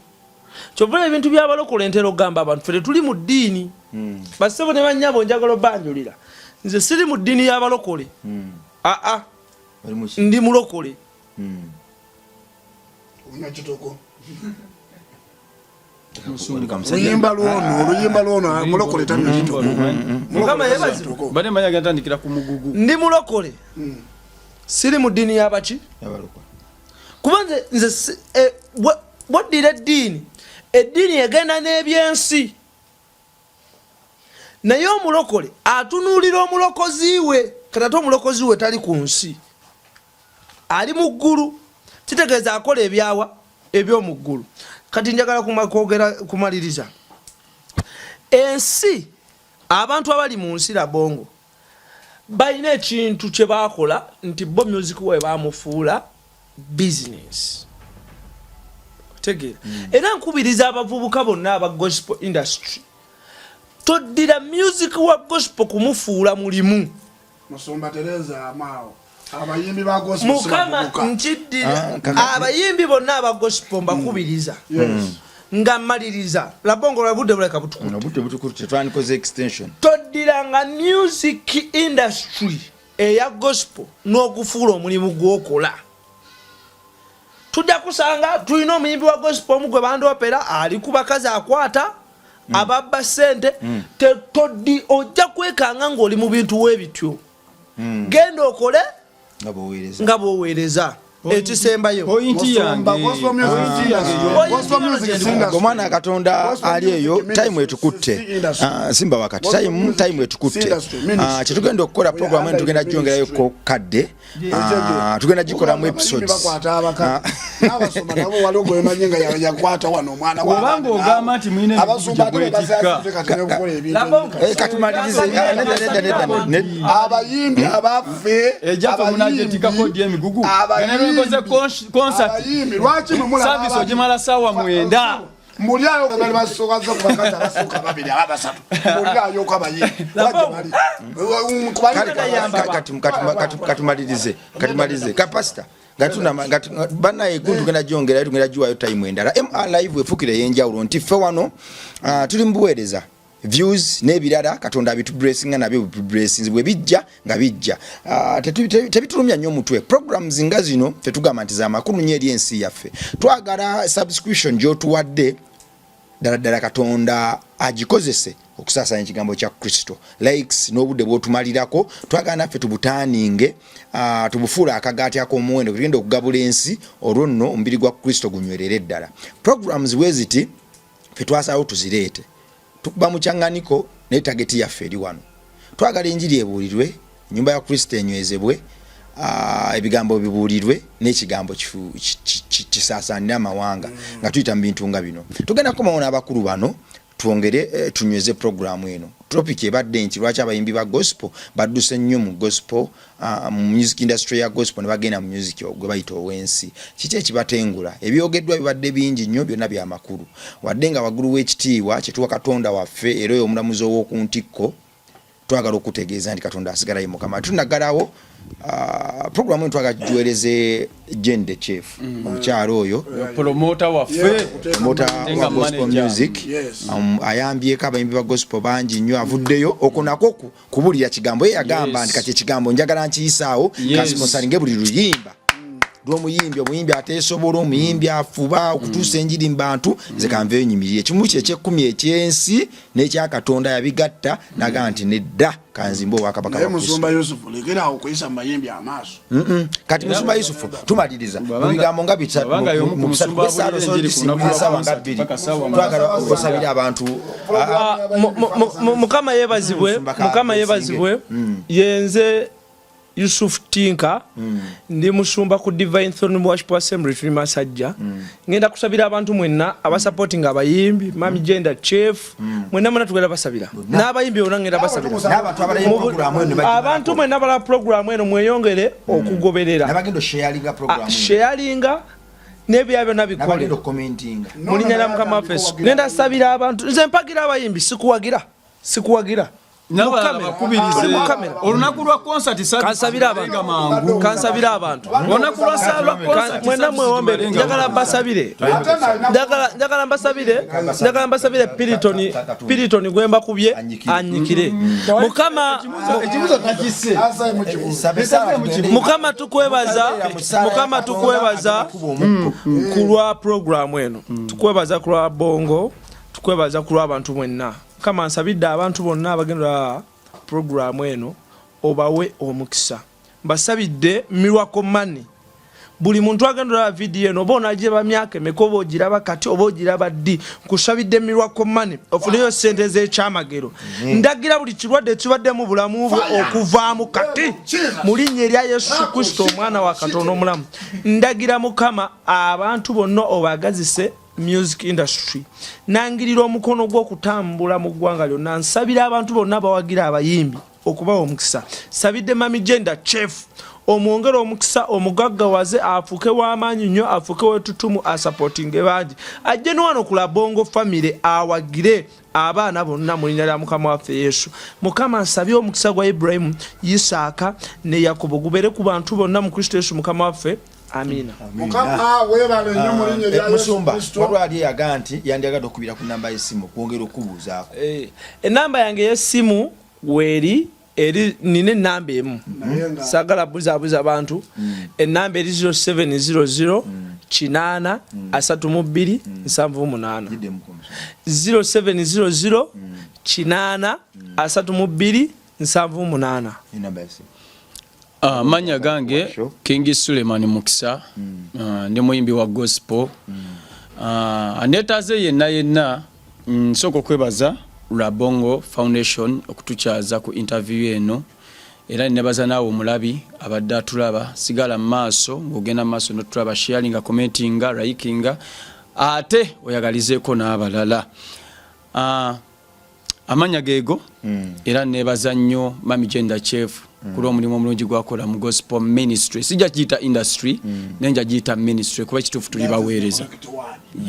Kyova ebintu byabalokola, entera okugamba abantu, ffe tetuli mu ddiini. Bassebo ne bannyabo, njagala obanjulira, nze siri mu ddiini y'abalokole. Aa, ndi mulokole. Onywa kitoko. Oluyimba lwono, oluyimba lwono, mulokole tanywa kitoko. Mukama yeebazibwe. Bade manya gatandikira ku mugugu. Ndi mulokole, siri mu ddiini y'abaki, kuba nze bwoddira eddiini, eddiini egenda n'ebyensi, naye omulokole atunuulira omulokozi we. Kati ate omulokozi we tali ku nsi, ali mu ggulu. Kitegeeza akola ebyawa ebyomu ggulu. Kati njagala kwogera kumaliriza ensi. Abantu abali mu nsi, Labongo, balina ekintu kye bakola nti bo music we bamufuula business. Otegeera? Era nkubiriza abavubuka bonna aba gospel industry, toddira music wa gospel kumufuula mulimu. Musumba, Tereza amaawo, abayimbi ba gospel si Mukama bavubuka. Nkiddira. Ah, kaka- Abayimbi bonna aba gospel mbakubiriza. Nga mmaliriza, Labongo, budde buleka butukutte. Obudde butukutte, twandikoze extension. Toddiranga music industry eya gospel n'ogufuula omulimu gw'okola. Tujja kusanga tulina omuyimbi wa gospel omu gwe bandoopera ali ku bakazi, akwata ababba ssente. Toddi, ojja kwekanga ng'oli mu bintu weebityo. Genda okole nga bwoweereza. Nga bw'oweereza. Ekisembayo, Point Musumba, yange. gospel music industry. Gospel music industry. Omwana Katonda Gospel ali eyo, music time ministry, etukutte. si industry. Ah, simba wakati. Gospel Time music time etukutte. si industry, ministry. Ah, kyetugenda okukola, We program are eno tugenda under gyongerayo ministry. ko kadde. Ah, tugenda gikolamu Abayimbi episodes. bakwata abakazi n'abasumba nabo. Waliwo gwemanyi nga yakwata wano omwana wa Obanga abandi ogamba naawe. nti mulina emigugu Abasumba ate gye bwe bwetikka. basaasise kati n'okukola ebintu Labongo. Eh, katumalirize. Ah, nedda, nedda, nedda, nedda. Abayimbi abaffe, Ejjaffe munagyetikako ddi emigugu? abayimbi- Nga ne concert. Abayimbi, lwaki mwe mulaba Service abandi- ogimala saawa 9. Mulyayo bali basooka ku bakazi abasooka babiri aba basatu, mulyayo ko abayimbi lwaki bali Kale, katumalirize, katumalirize ka pastor banaye gu tugenda gyongerayo, tugenda giwayo time endala. MR Live efukire ey'enjawulo nti ffe wano, ah, tuli mu buweereza. Views n'ebirala Katonda abitublessinga nabyo bublessings bwe bijja nga bijja. Ah, tebitulumya nnyo omutwe. Programs nga zino tetugamba nti za makulu nnyo eri ensi yaffe. Twagala subscription gy'otuwadde ddala ddala Katonda agikozese okusaasaanya ekigambo kya Kristo. Likes n'obudde bw'otumalirako twagala naffe tubutaaninge, ah, tubufuule akagaati ak'omuwendo tugenda okugabula ensi, olwo nno omubiri gwa Kristo gunywerere ddala. Programs bwe ziti ffe twasalawo tuzireete, tukuba mu kyaŋŋaniko, naye tageti yaffe eri wano. Twagala enjiri ebuulirwe, ennyumba ya Kristo enywezebwe, ebigambo bibuulirwe n'ekigambo kisaasaanire amawanga nga tuyita mu bintu nga bino. Tugenda kukomawo n'abakulu bano twongere eh, tunyweze puroguramu eno. Topic ebadde nti lwaki abayimbi ba gospel badduse nnyo mu gospel, mu music industry ya gospel ne bagenda mu music gwe bayita ow'ensi. Kiki ekibatengula? Ebyogeddwa bibadde bingi nnyo, byonna bya makulu. Wadde nga waggulu w'ekitiibwa kye tuwa Katonda waffe era oyo omulamuzi ow'oku ntikko, twagala okutegeeza nti Katonda asigala ye Mukama. Tunaggalawo programu eno, twagala tugiweereze Jane the Chef, omukyalo oyo promota waffe, promota wa gospel music. Ayambyeko abayimbi ba gospel bangi nnyo, avuddeyo okwo nakwo kubulira kigambo. Ye yagamba nti kati ekigambo njagala nkiyisaawo, kansponsaringe buli luyimba lw'omuyimbi, omuyimbi ateesobola, omuyimbi afuba okutuusa enjiri mu bantu, nze kanveeyo nyimirire. Ekimu kye eky'ekkumi eky'ensi n'ekya Katonda yabigatta n'agamba nti nedda, kanzimbe obwakabaka Naye bwa Kristo. Musumba Yusufu, lekera awo okuyisa mu bayimbi amaaso. Kati Musumba Yusufu, tumaliriza mu bigambo nga bisatu, Bw'abanga y'omu ku mu bisatu, musumba kuba abuulira essaala enjiri ku lunaku lwa essaawa nga concert, bbiri. paka ssaawa Twagala osabire abantu. Mukama yeebazibwe, Musumba ka Mukama blessing. yeebazibwe. Yenze Yusuf Tinka, ndi musumba ku Divine Throne Worship Assembly, tuli Masajja. Ngenda kusabira abantu mwenna abasupporting abayimbi, Mami Gender Chef, mwenna mwenna tugenda basabira. N'abayimbi bonna ngenda basabira. N'abantu abalaba program eno bagimalako. Abantu mwenna abalaba program eno mweyongere okugoberera. N'abagenda osharinga program eno. Sharinga n'ebya byonna bikole. N'abagenda okucommentinga. Mu linnya lya Mukama waffe Yesu. Ngenda sabira abantu. Nze mpagira abayimbi, sikuwagira. Sikuwagira. N'abalala bakubirize. Olunaku lwa concert service Kansabire malenga abantu. mangu. Kansabire abantu. Olunaku lwa lwa concert Mwenna service mwewombere. malenga Njagala mangu. mbasabire. Njagala mbasabire. Njagala mbasabire Piritoni, Piritoni gwe mbakubye anyikire. Mukama, Ekibuzo takisse. Mukama tukwebaza, Mukama tukwebaza ku lwa program eno. Tukwebaza ku lwa Bongo, tukwebaza ku lw'abantu mwenna. Mukama nsabidde abantu bonna abagenda program eno obawe omukisa. Mbasabidde miracle money. Buli muntu agenda olaba video eno, oba onagiraba myaka emeka, oba ogiraba kati, oba ogiraba ddi, nkusabidde miracle money, ofuneyo sente z'ekyamagero. Ndagira buli kirwadde ekibadde mu bulamu bwo okuvaamu kati mu linnya erya Yesu Kristo omwana wa Katonda omulamu. Ndagira Mukama abantu bonna obagazise music industry. Nangirira omukono gw'okutambula mu ggwanga lyonna. Nsabira abantu bonna abawagira abayimbi okubawa omukisa. Sabidde Mami Gender Chef omwongere omukisa, omugaggawaze, afuuke w'amaanyi nnyo, afuuke w'ettutumu, asupportinge bangi, ajje ne wano ku Labongo family awagire abaana bonna mu linnya lya Mukama waffe Yesu. Mukama nsabye omukisa gwa Ibulayimu, Isaaka ne Yakobo gubeere ku bantu bonna mu Kristo Yesu Mukama waffe. Amiina. Mukama weebale nnyo mu linnya erya Yesu Musumba, Kristo. waliwo ali eyaga nti yandyagadde okukubira ku namba y'essimu okwongera okubuuzaako. Enamba yange ey'essimu weeri, eri nina enamba emu, saagala buzaabuza bantu. Enamba eri 0700 8 32 78. 0700 8 32 78. Enamba y'essimu. Amannya gange King Suleiman Mukisa, ndi muyimbi wa gospel. Aneetaaze yenna yenna, nsooka okwebaza Rabongo Foundation okutukyaza ku interview eno, era nebaza naawe omulabi abadde atulaba. Sigala mu maaso ng'ogenda mu maaso n'otulaba, sharinga, commentinga, likinga, ate oyagalizeeko n'abalala. Amannya geego, era nebaza nnyo Mami Gender Chef ku lw'omulimu omulungi gwakola mu gospel ministry. Sijja kiyita industry, naye nja giyita ministry kuba ekituufu tuli baweereza.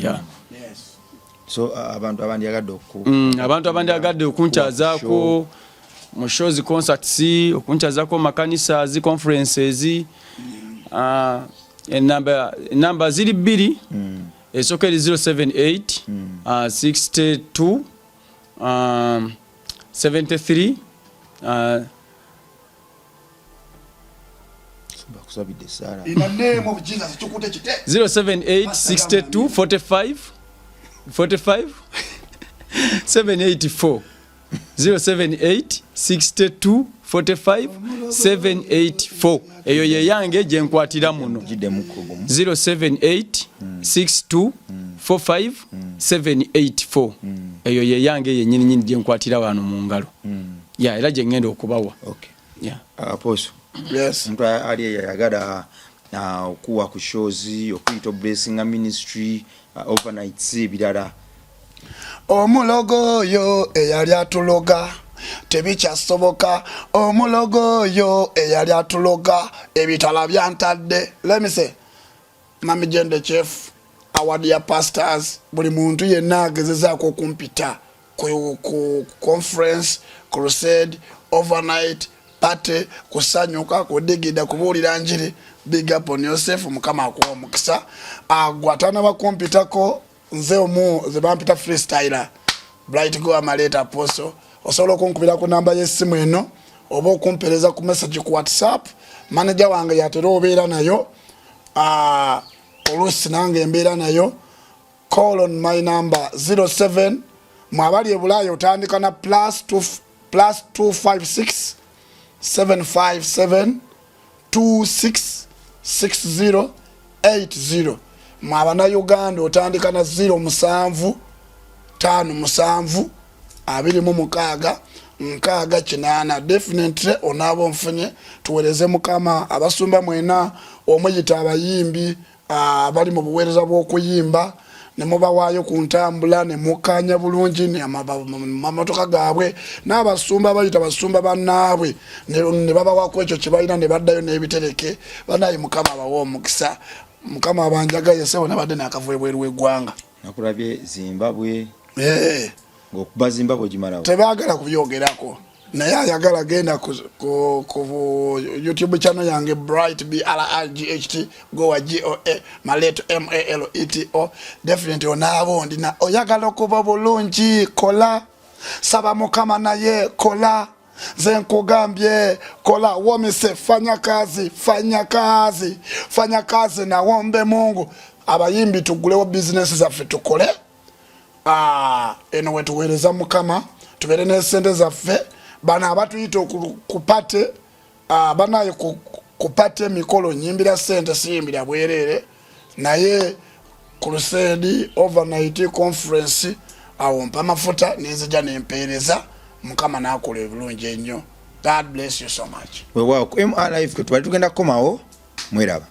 Yeah. So abantu abandyagadde oku Abantu abandyagadde okunkyazaako mu shows, concerts, okunkyazaako mu makanisa, zi conferences, enamba ziri bbiri. Esooka eri 078 62 73 078 62 45 45 784 078 62 45 784 eyo yeyange gyenkwatira muno 078 62 45 784 eyo yeyange yenyini nyini gyenkwatira wano mu ngalo ya era gyengenda okubawa. Okay. Yeah. Apostle. Yes. Omuntu ali eyayagala okuwa ku shows, okuyita blessing ministry, overnights ebirala. Omulogo oyo eyali atuloga tebikyasoboka, omulogo oyo eyali atuloga ebitala byantadde. Let me say, Mami Jende Chef, our dear pastors, buli muntu yenna agezezaako okumpita ku, ku conference, crusade, overnight party, kusanyuka, kudigida, kubuulira njiri, big up on yourself, Mukama akuwa omukisa. Agwa atanaba kumpitako nze omu ze bampita freestyler Bright Go Amaleta Apostle. Osobola okunkubira ku namba y'essimu eno oba okumpereza ku message ku WhatsApp. Manager wange yatera obeera nayo, oluusi nange mbeera nayo. Call on my number 07 mwabali e Bulaaya otandika na plus 2, plus 256 757 266080. Mwe abanauganda otandika na 0 7 5 7 26 6 8. Definitely onaaba onfunye, tuwereze Mukama. Abasumba mwena omuyita abayimbi abali mu buweereza bw'okuyimba ne mubawaayo ku ntambula ne mukkaanya bulungi mamotoka gaabwe, n'abasumba bayita basumba bannaabwe ne babawako ekyo kye balina ne baddayo n'ebitereke. Banaye Mukama abawe omukisa. Mukama abanjagaye. Sebo, nabadde nakava ebweru w'eggwanga. Nakulabye Zimbabwe. Ng'okuba Zimbabwe gimalawo. Tebaagala kubyogerako, naye ayagala genda ku, ku, ku YouTube channel yange Bright Bright Goa Goa Maleto Maleto. Definitely onaaba ondina. Oyagala okuba bulungi, kola, saba Mukama, naye kola. Nze nkugambye kola, womise, fanya kazi, fanya kazi, fanya kazi na wombe Mungu. Abayimbi tugulewo bizinesi zaffe tukole. Eno wetuweereza Mukama, tubeere n'esente zaffe. Bano abatuyita kupate banaye kupate emikolo, nyimbira sente, siyimbira bwereere, naye crusade, overnight, conference, awo mpa mafuta nenzija nempeereza Mukama nakola ebulungi ennyo. God bless you so much. Weewaawo, ku MR Live kwe tubali tugenda kukomawo, mweraba.